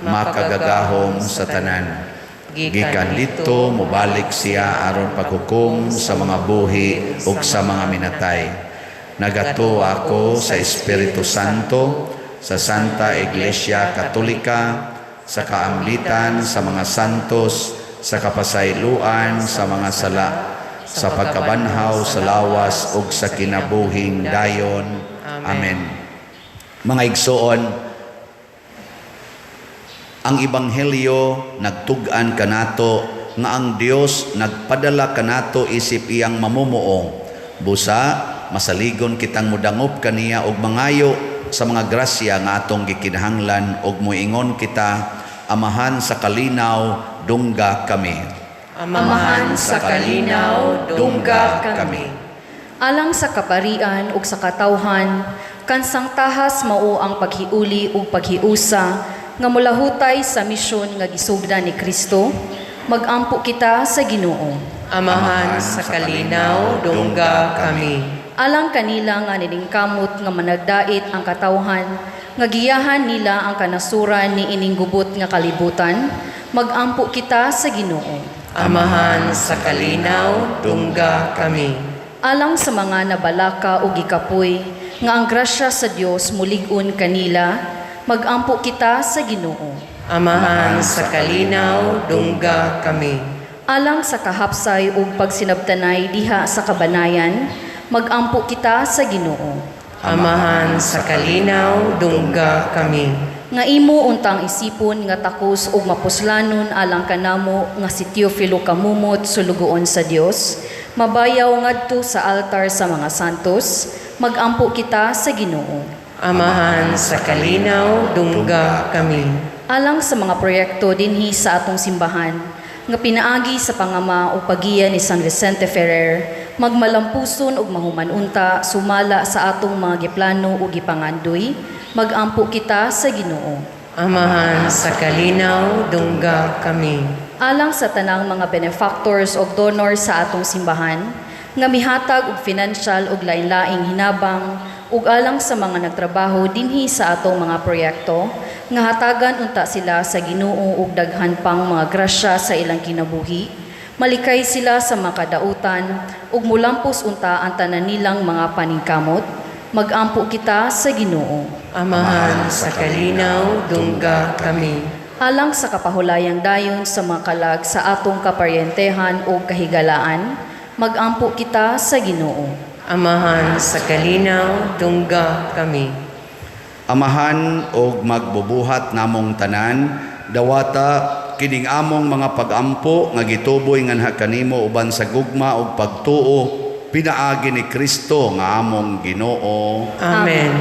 makagagahom sa tanan. Gikan didto mobalik siya aron paghukom sa mga buhi ug sa mga minatay. Nagatuo ako sa Espiritu Santo, sa Santa Iglesia Katolika, sa kaamblitan sa mga santos, sa kapasayloan sa mga sala, sa pagkabanhaw sa lawas ug sa kinabuhing dayon. Amen. Mga igsoon, ang Ebanghelyo nagtug-an kanato nga ang Dios nagpadala kanato isip iyang mamumuo. Busa masaligon kitang mudangop kaniya og mangayo sa mga grasya nga atong gikinahanglan og moingon kita, Amahan sa kalinaw, dungga kami. Amahan sa kalinaw, dungga kami. Alang sa kaparian ug sa katawhan, kansang tahas mao ang paghiuli ug paghiusa nga molahutay sa misyon nga gisugdan ni Kristo, magampo kita sa Ginoo. Amahan sa kalinaw, dungga kami. Alang kanila nga niningkamot nga managdait ang katawhan, nga giyahan nila ang kanasuran ni ining gubot nga kalibutan, magampo kita sa Ginoo. Amahan sa kalinaw, dungga kami. Alang sa mga nabalaka o gikapoy, nga ang grasya sa Dios mulig-on kanila, magampo kita sa Ginoo. Amahan sa kalinaw, dungga kami. Alang sa kahapsay ug pagsinabtanay diha sa kabanayan, magampo kita sa Ginoo. Amahan sa kalinaw, dungga kami. Nga imo untang isipon nga takos ug mapuslanon alang kanamo nga si Teofilo Camomot, sulugoon sa Dios, mabayaw ngadto sa altar sa mga santos, magampo kita sa Ginoo. Amahan sa kalinaw, dungga kami. Alang sa mga proyekto dinhi sa atong simbahan nga pinaagi sa pangama o pagiya ni San Vicente Ferrer, magmalampuson ug mahuman unta sumala sa atong mga giplano ug gipangandoy, magampo kita sa Ginoo. Amahan sa kalinaw, dungga kami. Alang sa tanang mga benefactors og donors sa atong simbahan nga mihatag og financial ug lain-laing hinabang ug alang sa mga nagtrabaho dinhi sa atong mga proyekto nga hatagan unta sila sa Ginoo og daghan pang mga grasya sa ilang kinabuhi, malikay sila sa mga kadautan ug mulampos unta ang tanan nilang mga paningkamot, magampo kita sa Ginoo. Amahan sa kalinaw, dungga kami. Alang sa kapahulayang dayon sa mga kalag sa atong kaparyentehan o kahigalaan, magampo kita sa Ginoo. Amahan sa kalinaw, dungga kami. Amahan og magbubuhat namong tanan, dawata kining among mga pagampo nga gituboy nganha kanimo uban sa gugma ug pagtuo pinaagi ni Kristo nga among Ginoo. Amen.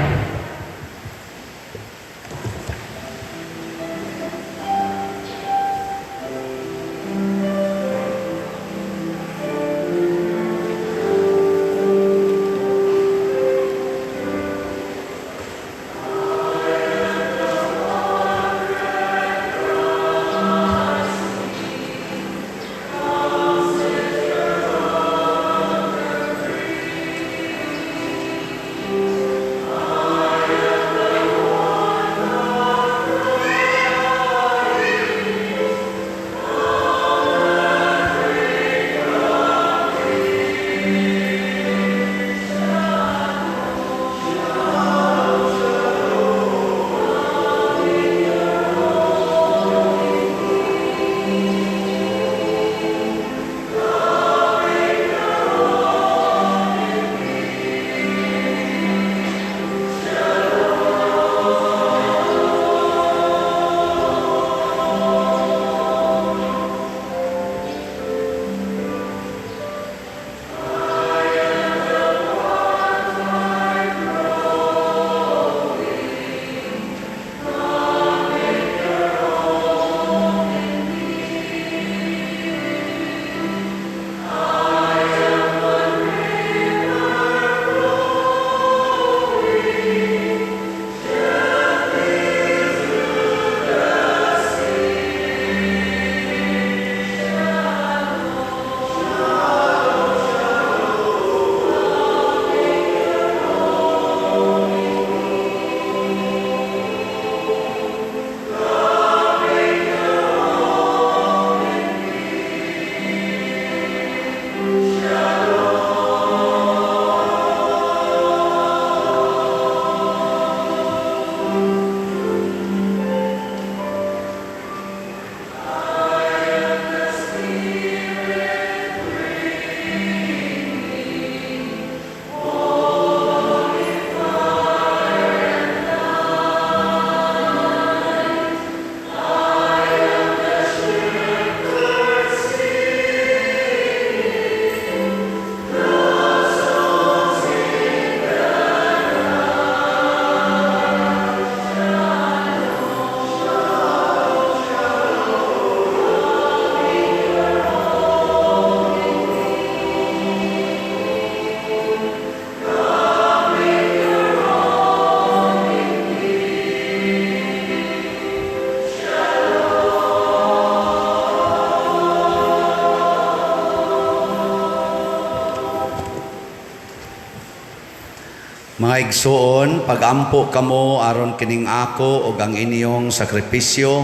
Mga igsoon, pagampo kamo aron kining ako ug ang inyong sakripisyo,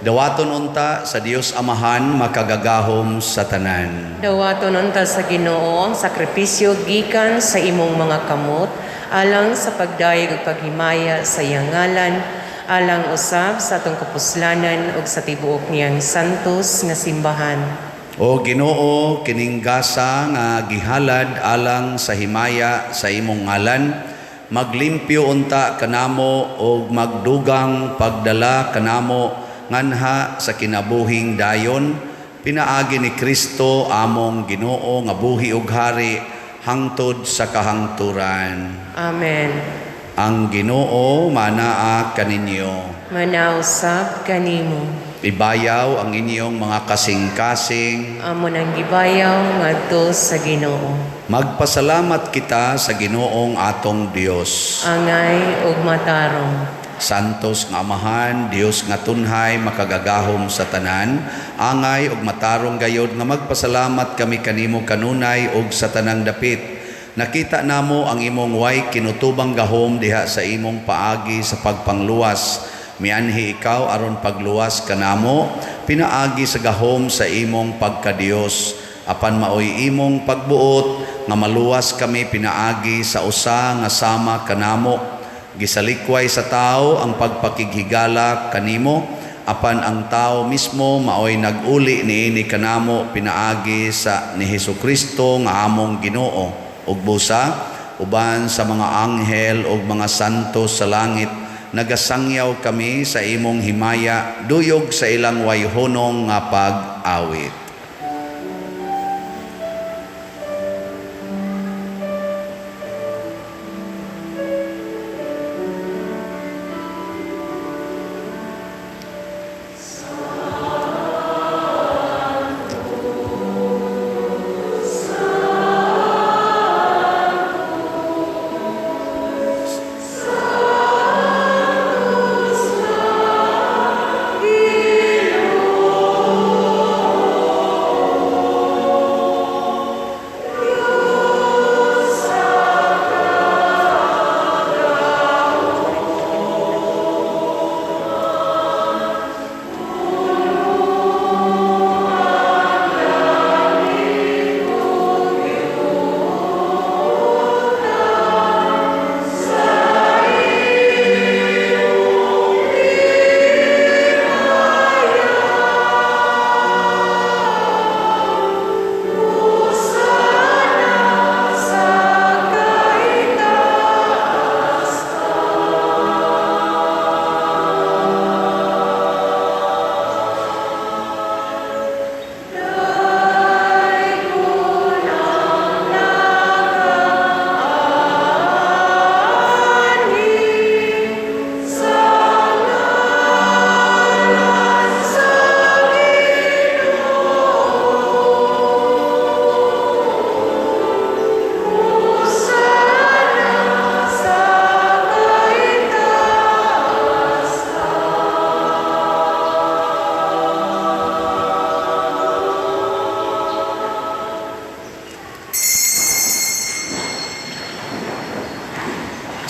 dawaton unta sa Dios Amahan makagagahom sa tanan. Dawaton unta sa Ginoo ang sakripisyo gikan sa imong mga kamot alang sa pagdayeg ug paghimaya sa iyang ngalan, alang usab sa atong kapuslanan ug sa tibuok niyang santos nga simbahan. O Ginoo, kining gasa nga gihalad alang sa himaya sa imong ngalan, maglimpyo unta kanamo og magdugang pagdala kanamo nganha sa kinabuhing dayon, pinaagi ni Kristo among Ginoo nga buhi ug hari hangtod sa kahangturan. Amen. Ang Ginoo manaa kaninyo. Manausab kanimo. Ibayaw ang inyong mga kasing-kasing. Amo nang gibayaw ngadto sa Ginoo. Magpasalamat kita sa Ginoong atong Dios. Angay ug matarong. Santos nga Amahan, Dios nga tunhay, makagagahom sa tanan, angay ug matarong gayod nga magpasalamat kami kanimo kanunay ug sa tanang dapit. Nakita namo ang imong way kinutubang gahom diha sa imong paagi sa pagpangluwas. Mianhi ikaw aron pagluwas kanamo, pinaagi sa gahom sa imong pagkadiyos. Apan maoy imong pagbuot nga maluwas kami pinaagi sa usa nga sama kanamo.Gisalikway sa tao ang pagpakighigala kanimo, apan ang tao mismo maoy nag-uli niini kanamo pinaagi sa ni Hesukristo nga among Ginoo. Ug busa uban sa mga anghel ug mga santo sa langit, nagasangyaw kami sa imong himaya, duyog sa ilang wayhonong nga pag-awit.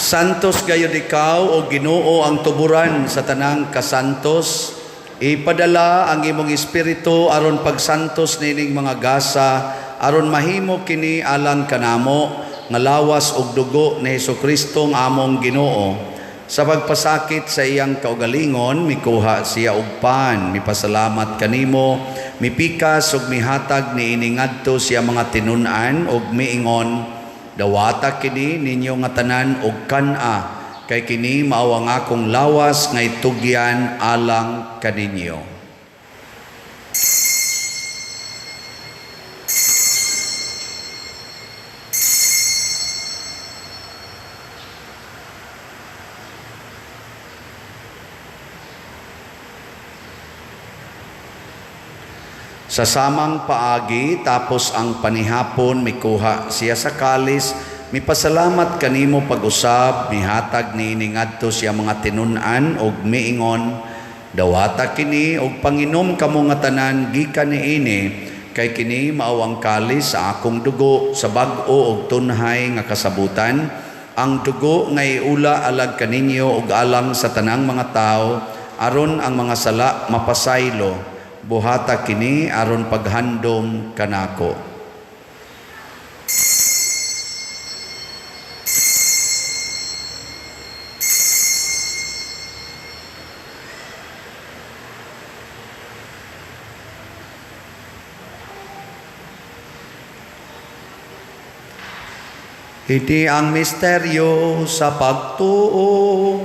Santos gayud ikaw o Ginoo ang tuburan sa tanang kasantos. Ipadala ang imong espiritu aron pagsantos nining mga gasa, aron mahimo kini alang kanamo nga lawas ug dugo ni Hesukristo nga among Ginoo. Sa pagpasakit sa iyang kaugalingon, mikuha siya og pan, mipasalamat kanimo, mipikas ug mihatag niini ngadto siya mga tinun-an ug miingon, dawata kini ninyo nga tanan og kan-a, kay kini mao ang akong lawas nga itugyan alang kaninyo. Sa samang paagi, tapos ang panihapon, mikuha siya sa kalis, mipasalamat kanimo pag-usab, mihatag niini ngadto siya mga tinun-an og miingon, dawata kini og panginom kamo nga tanan gikan niini, kay kini mao ang kalis sa akong dugo sa bag-o og tunhay nga kasabutan, Ang dugo nga iula alag kaninyo ug alang sa tanang mga tawo aron ang mga sala mapasaylo. Buhata kini aron paghandom kanako. Iti ang misteryo sa pagtuo.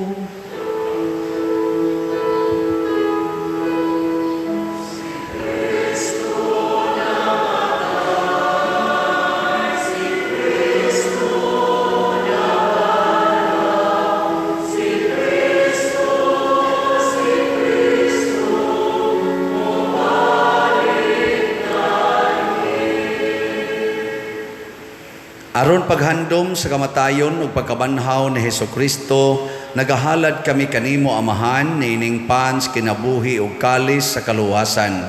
Aron paghandom sa kamatayon ug pagkabanhaw ni Hesukristo, nagahalad kami kanimo, Amahan, niining pans kinabuhi ug kalis sa kaluwasan.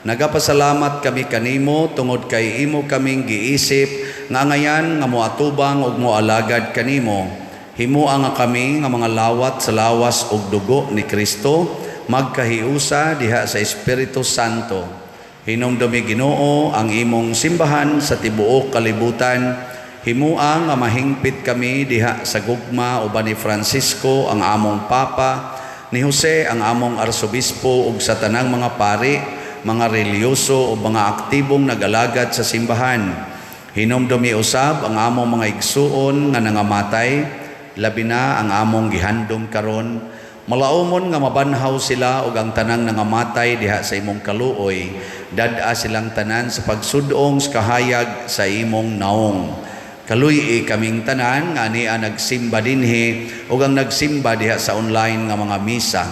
Nagapasalamat kami kanimo tungod kay imo kaming giisip nga angayan nga moatubang ug moalagad kanimo. Himoa nga kami nga mga lawat sa lawas ug dugo ni Kristo magkahiusa diha sa Espiritu Santo. Hinumdumi, Ginoo, ang imong simbahan sa tibuok kalibutan. Himua nga mahingpit kami diha sa gugma uban ni Francisco ang among Papa, ni Jose ang among Arsobispo ug sa tanang mga pari, mga relihiyoso ug mga aktibong nagalagad sa simbahan. Hinumdumi usab ang among mga igsuon nga nangamatay, labi na ang among gihandom karon. Malaumon nga mabanhaw sila ug ang tanang nangamatay diha sa imong kaluoy. Dad-a silang tanan sa pagsudong sa kahayag sa imong naong. Kaluy-i kaming tanan nga ania nagsimba dinhi ug ang nagsimba diha sa online nga mga misa.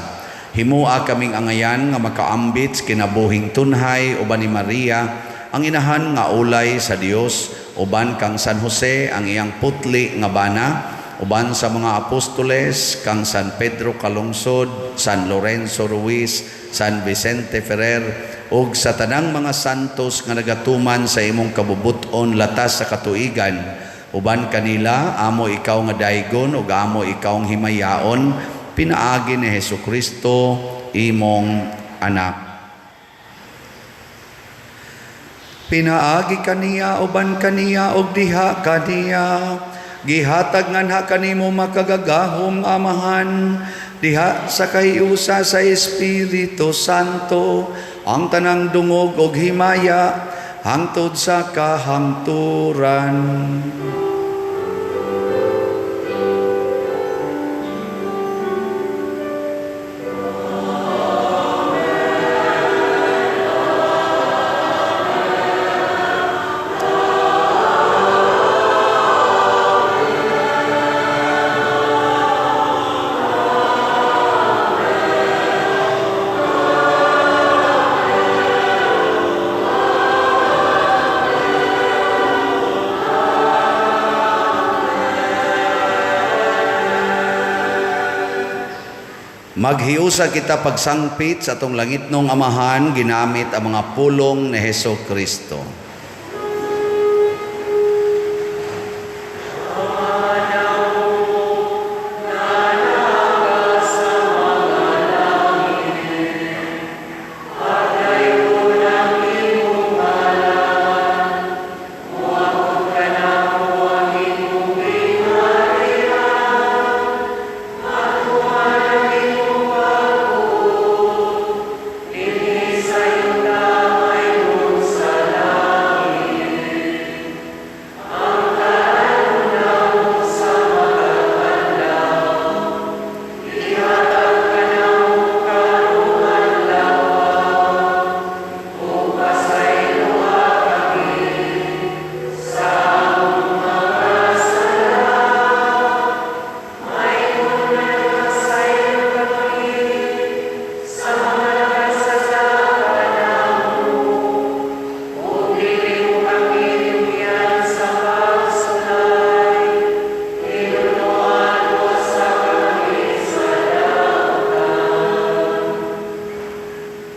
Himua kaming angayan nga makaambit sa kinabuhing tunhay uban ni Maria, ang inahan nga ulay sa Dios, uban kang San Jose ang iyang putli nga bana, uban sa mga apostoles kang San Pedro Calungsod, San Lorenzo Ruiz, San Vicente Ferrer ug sa tanang mga santos nga nagatuman sa imong kabubut-on latas sa katuigan. Uban kanila amo ikaw nga daygon ug amo ikaw ang himayaon pinaagi ni Hesukristo imong anak. Pinaagi kaniya, uban kaniya ug diha kaniya, gihatag nganha kanimo makagagahom Amahan diha sa kahiusa sa Espiritu Santo ang tanang dungog ug himaya hangtod sa kahangturan. Maghiusa kita pagsangpit sa atong langitnong Amahan ginamit ang mga pulong ni Heso Kristo.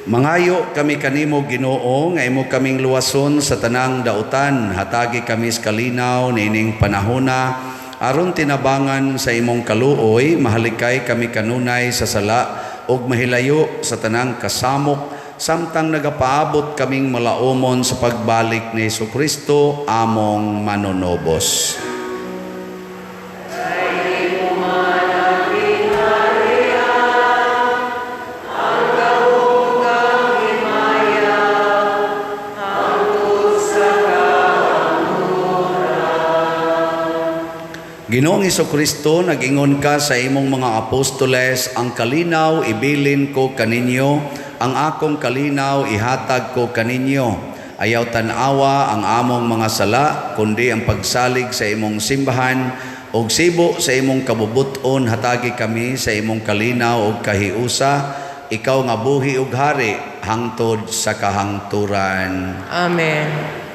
Mangayo kami kanimo, Ginoo, nga imo kaming luwason sa tanang dautan. Hatagi kami sa kalinaw niining panahona. Aron tinabangan sa imong kaluoy, mahalikay kami kanunay sa sala ug mahilayo sa tanang kasamok, samtang nagapaabot kaming malaumon sa pagbalik ni Hesukristo among manunobos. Ginoong Hesukristo, nag-ingon ka sa imong mga apostoles, ang kalinaw ibilin ko kaninyo, ang akong kalinaw ihatag ko kaninyo. Ayaw tan-awa ang among mga sala, kundi ang pagsalig sa imong simbahan, ug sibo sa imong kabubut-on hatagi kami sa imong kalinaw ug kahiusa, ikaw nga buhi ug hari hangtod sa kahangturan. Amen.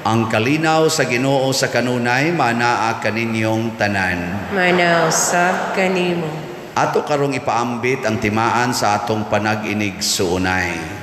Ang kalinaw sa Ginoo sa kanunay manaa kaninyong tanan. Manaw sab kanimo. Ato karong ipaambit ang timaan sa atong panag-inig suunay.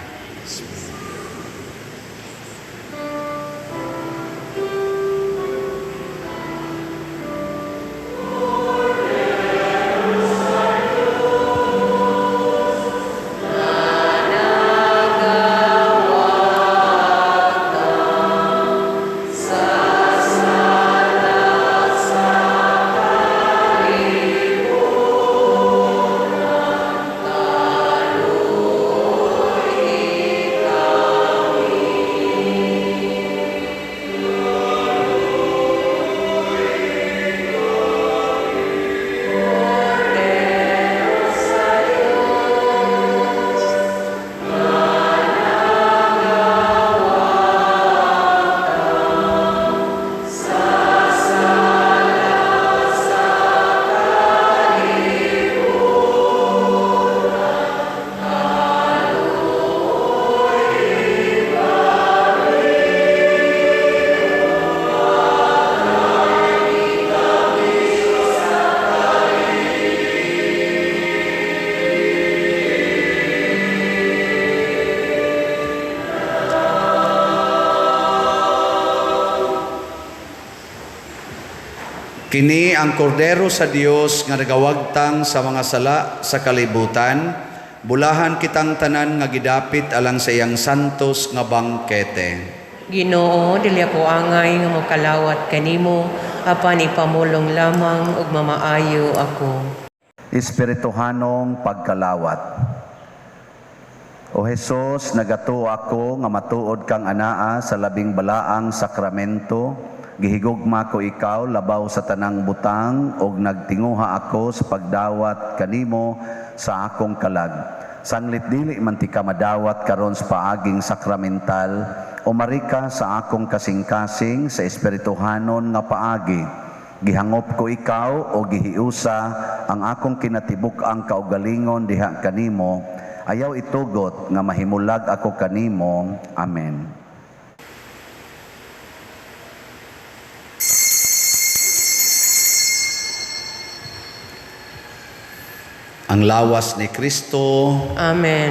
Kini ang kordero sa Dios nga nagawagtang sa mga sala sa kalibutan, bulahan kitang tanan nga gidapit alang sa iyang santos nga bangkete. Ginoo, dili ako angay nga mokalawat kanimo, apan ipamulong lamang ug mamaayo ako. Espirituhanong pagkalawat. O Hesus, nagatuo ako nga matuod kang anaa sa labing balaang sakramento. Gihigugma ko ikaw labaw sa tanang butang ug nagtinguha ako sa pagdawat kanimo sa akong kalag. Sanglit dili man ti ka madawat karon sa paaging sakramental, umari ka sa akong kasing-kasing sa espirituhanon nga paagi. Gihangop ko ikaw o gihiusa ang akong kinatibuk-ang kaugalingon diha kanimo. Ayaw itugot nga mahimulag ako kanimo. Amen. Ang lawas ni Kristo. Amen.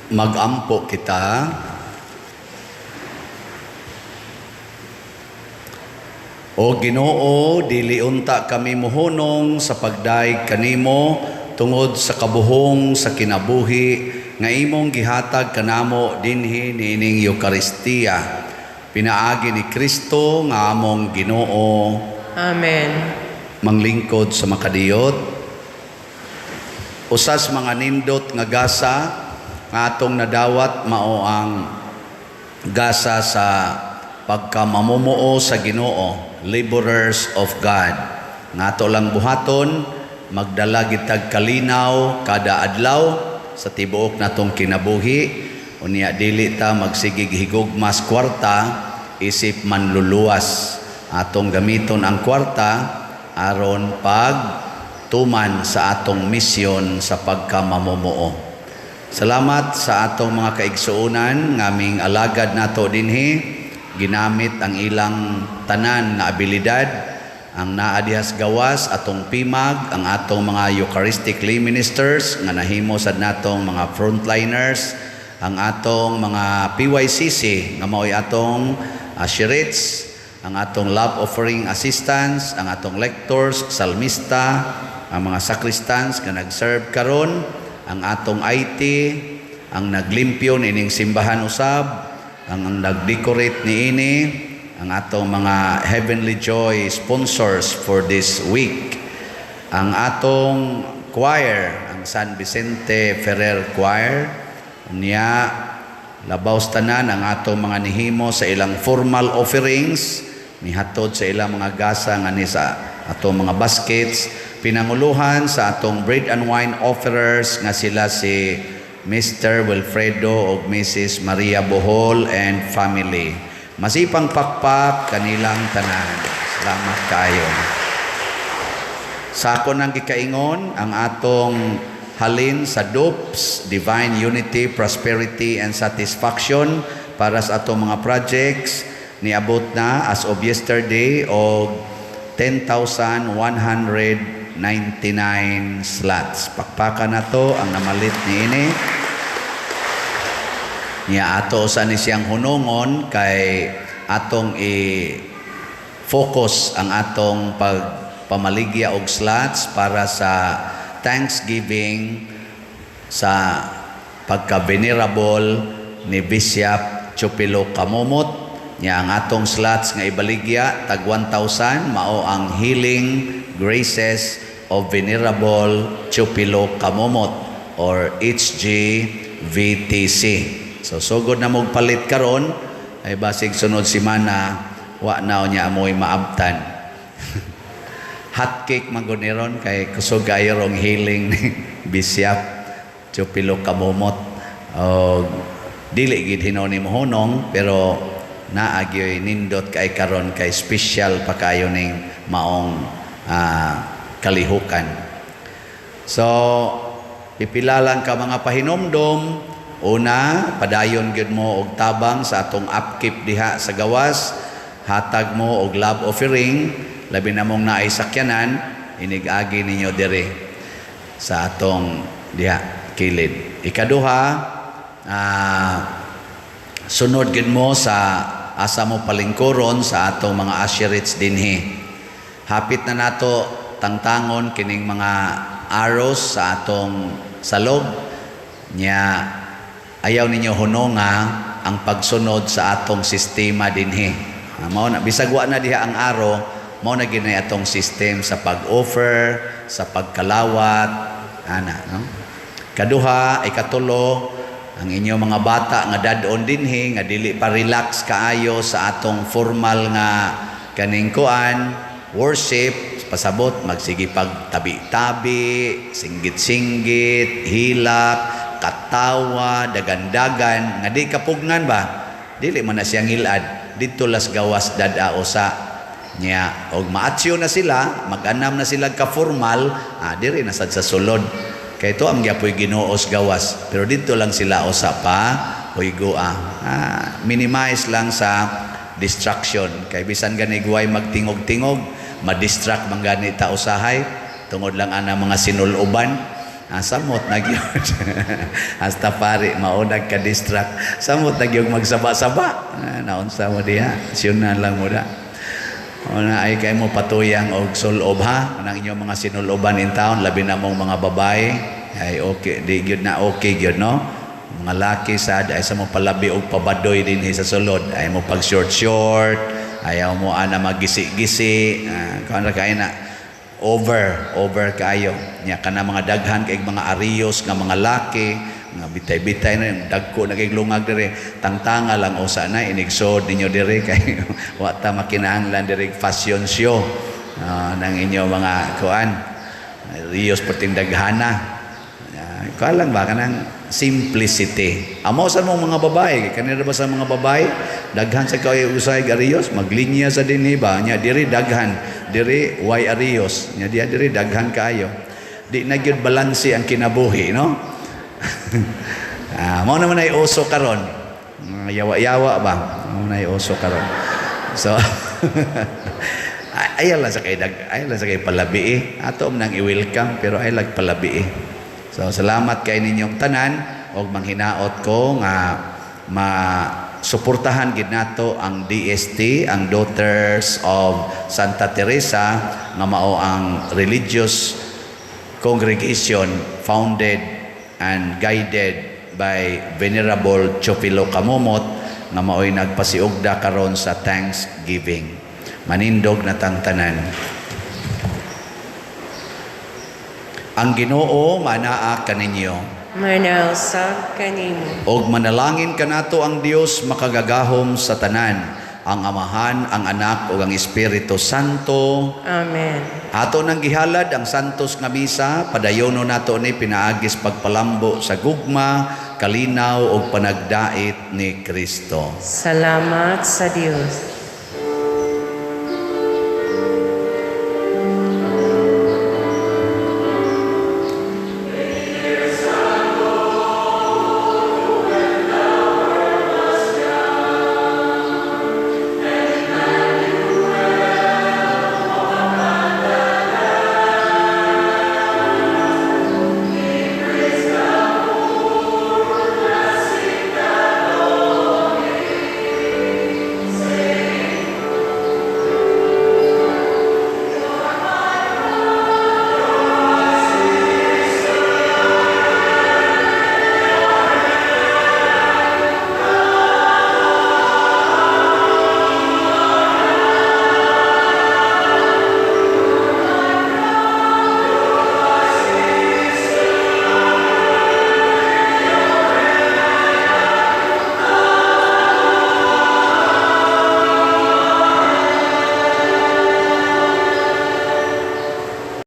Magampo kita. O Ginoo, dili unta kami mohunong sa pagdayeg kanimo tungod sa kabuhong sa kinabuhi nga imong gihatag kanamo dinhi niining Eukaristiya. Pinaagi ni Kristo nga among Ginoo. Amen. Manglingkod sa makadiyot. Usas mga nindot nga gasa nga atong nadawat mao ang gasa sa pagkamamumuo sa Ginoo, laborers of God. Nga ato lang buhaton, magdala gitag kalinaw kada adlaw sa tibuok natong kinabuhi. Unya dili ta magsigig higugmas kwarta isip manluluwas. Atong gamiton ang kwarta aron pag tuman sa atong misyon sa pagkamamumuo. Salamat sa atong mga kaigsuonan ngaming alagad nato dinhi, ginamit ang ilang tanan nga abilidad, ang naa dihas gawas atong pimag, ang atong mga Eucharistic lay ministers nga nahimo sad natong mga frontliners, ang atong mga PYCC nga mao'y atong usherates, ang atong love offering assistants, ang atong lectors, salmista, ang mga sacristans nga nag-serve karon, ang atong IT, ang naglimpyo niining simbahan usab, ang nag-decorate niini, ang atong mga Heavenly Joy sponsors for this week, ang atong choir, ang San Vicente Ferrer Choir, niya labaw tanan ang atong mga nihimo sa ilang formal offerings, nihatod sa ilang mga gasa nga ni sa atong mga baskets, pinanguluhan sa atong bread and wine offerers nga sila si Mr. Wilfredo ug Mrs. Maria Bohol and family. Masipang pakpak kanilang tanan. Salamat kayo. Sa ako nang gikaingon ang atong halin sa DUPS, Divine Unity, Prosperity and Satisfaction, para sa atong mga projects niabot na as of yesterday og 10,199 slots. Pakpakan na to ang namalit niini. Niya ato sa ni siyang hunungon kay atong i-focus ang atong pagpamaligya og slots para sa Thanksgiving sa pagka-venerable ni Bishop Chupilo Camomot. Nya ang atong slots nga ibaligya tag 1,000 mao ang Healing Graces of Venerable Chupilo Camomot or HGVTC. So sugod na mog palit karon ay basig sunod semana wa na niya amoy maabtan. Hot cake man gud ni ron kay kusog kayo rong healing ni Bishop Chupilo Camomot. Og dili gid hinuon ni mohunong, pero naa gyoy nindot kay karon kay special pa kayo ning maong kalihukan. So pipila lang ka mga pahinomdom. Una, padayon gyud mo og tabang sa atong upkeep diha sa gawas, hatag mo og love offering, labi na mong naay sakyanan, inig-agi ninyo diri sa atong diha kilid. Ikaduha, sunod gyud mo sa asa mo palingkuron sa atong mga usherates dinhi. Hapit na nato tangtangon kining mga arrows sa atong salog nya. Ayaw ninyo hunonga ang pagsunod sa atong sistema dinhi. Mao na bisag wa na diha ang arrow, mao na gyud atong system sa pag-offer, sa pagkalawat ana, no? Kaduha, ikatulo, ang inyong mga bata nga dad-on dinhi nga dili pa relax kaayo sa atong formal nga kaning kuan worship, pasabot magsige pag tabi-tabi, singgit-singgit, hilak, katawa, dagandagan nga di kapugnan ba, dili man na siyang hilad didto las gawas dad-a usa nya. Og maatsyo na sila, mag-anam na sila ka formal, diri na sad sa sulod kay to ang gyapoy Ginoo gawas, pero didto lang sila usa pa huygoa. Minimize lang sa distraction kay bisan gani guway magtingog-tingog, ma-distract man gani ta usahay tungod lang ana mga sinuluban. Ah, samot na gyud. Hasta pare mao nagka-distract. Samot na gyud magsaba-saba. Ah, naunsa mo diha? Siyunan lang mo da. Una ay kay mo patuyang og sulob ha. Kanang inyong mga sinuloban in town, labi na mong mga babae, ay okay, di gyud na okay gyud, no. Mga laki sad ay sa mo palabi og pabadoy dinhi sa sulod, ay mo pag short short, ayaw mo ana magisi-gisi, kuan ra kay na over over kaayo. Nya kana mga daghan kay mga ariyos nga mga laki nga bitay-bitay na dagko na kay lungag dire, tangtanga lang usa na inigsod ninyo dire kay wa ta makinahanglan dire fashion show ng inyo mga kuan ariyos perting daghana. Kuan lang ba, kanang simplicity. Amo sa mong mga babae, kay kanila ba sa mga babae daghan sa kay usay ariyos, maglinya sa dinhi ba nya diri daghan, diri way ariyos, nya diha diri daghan kaayo. Di na gyud balanse ang kinabuhi, no? Ah, mao naman ay uso karon. Mga yawa-yawa ba? Mao na ay uso karon. So ayaw lang sa kay dag, ayaw lang sa kay palabi eh. Ato man nang i-welcome pero ay lag palabi eh. So salamat kay ninyong tanan og manghinaot ko nga ma suportahan gid nato ang DST, ang Daughters of Santa Teresa, nga mao ang religious congregation founded and guided by Venerable Chofilo Camomot nga maoy nagpasiugda karon sa Thanksgiving. Manindog na tang tanan. Ang Ginoo manaa kaninyo. Manaa usab kanimo. Og manalangin kanato ang Dios makagagahom sa tanan, ang Amahan, ang Anak ug ang Espiritu Santo. Amen. Ato nang gihalad ang santos nga misa, padayono nato ni pinaagis pagpalambo sa gugma, kalinaw ug panagdait ni Kristo. Salamat sa Dios.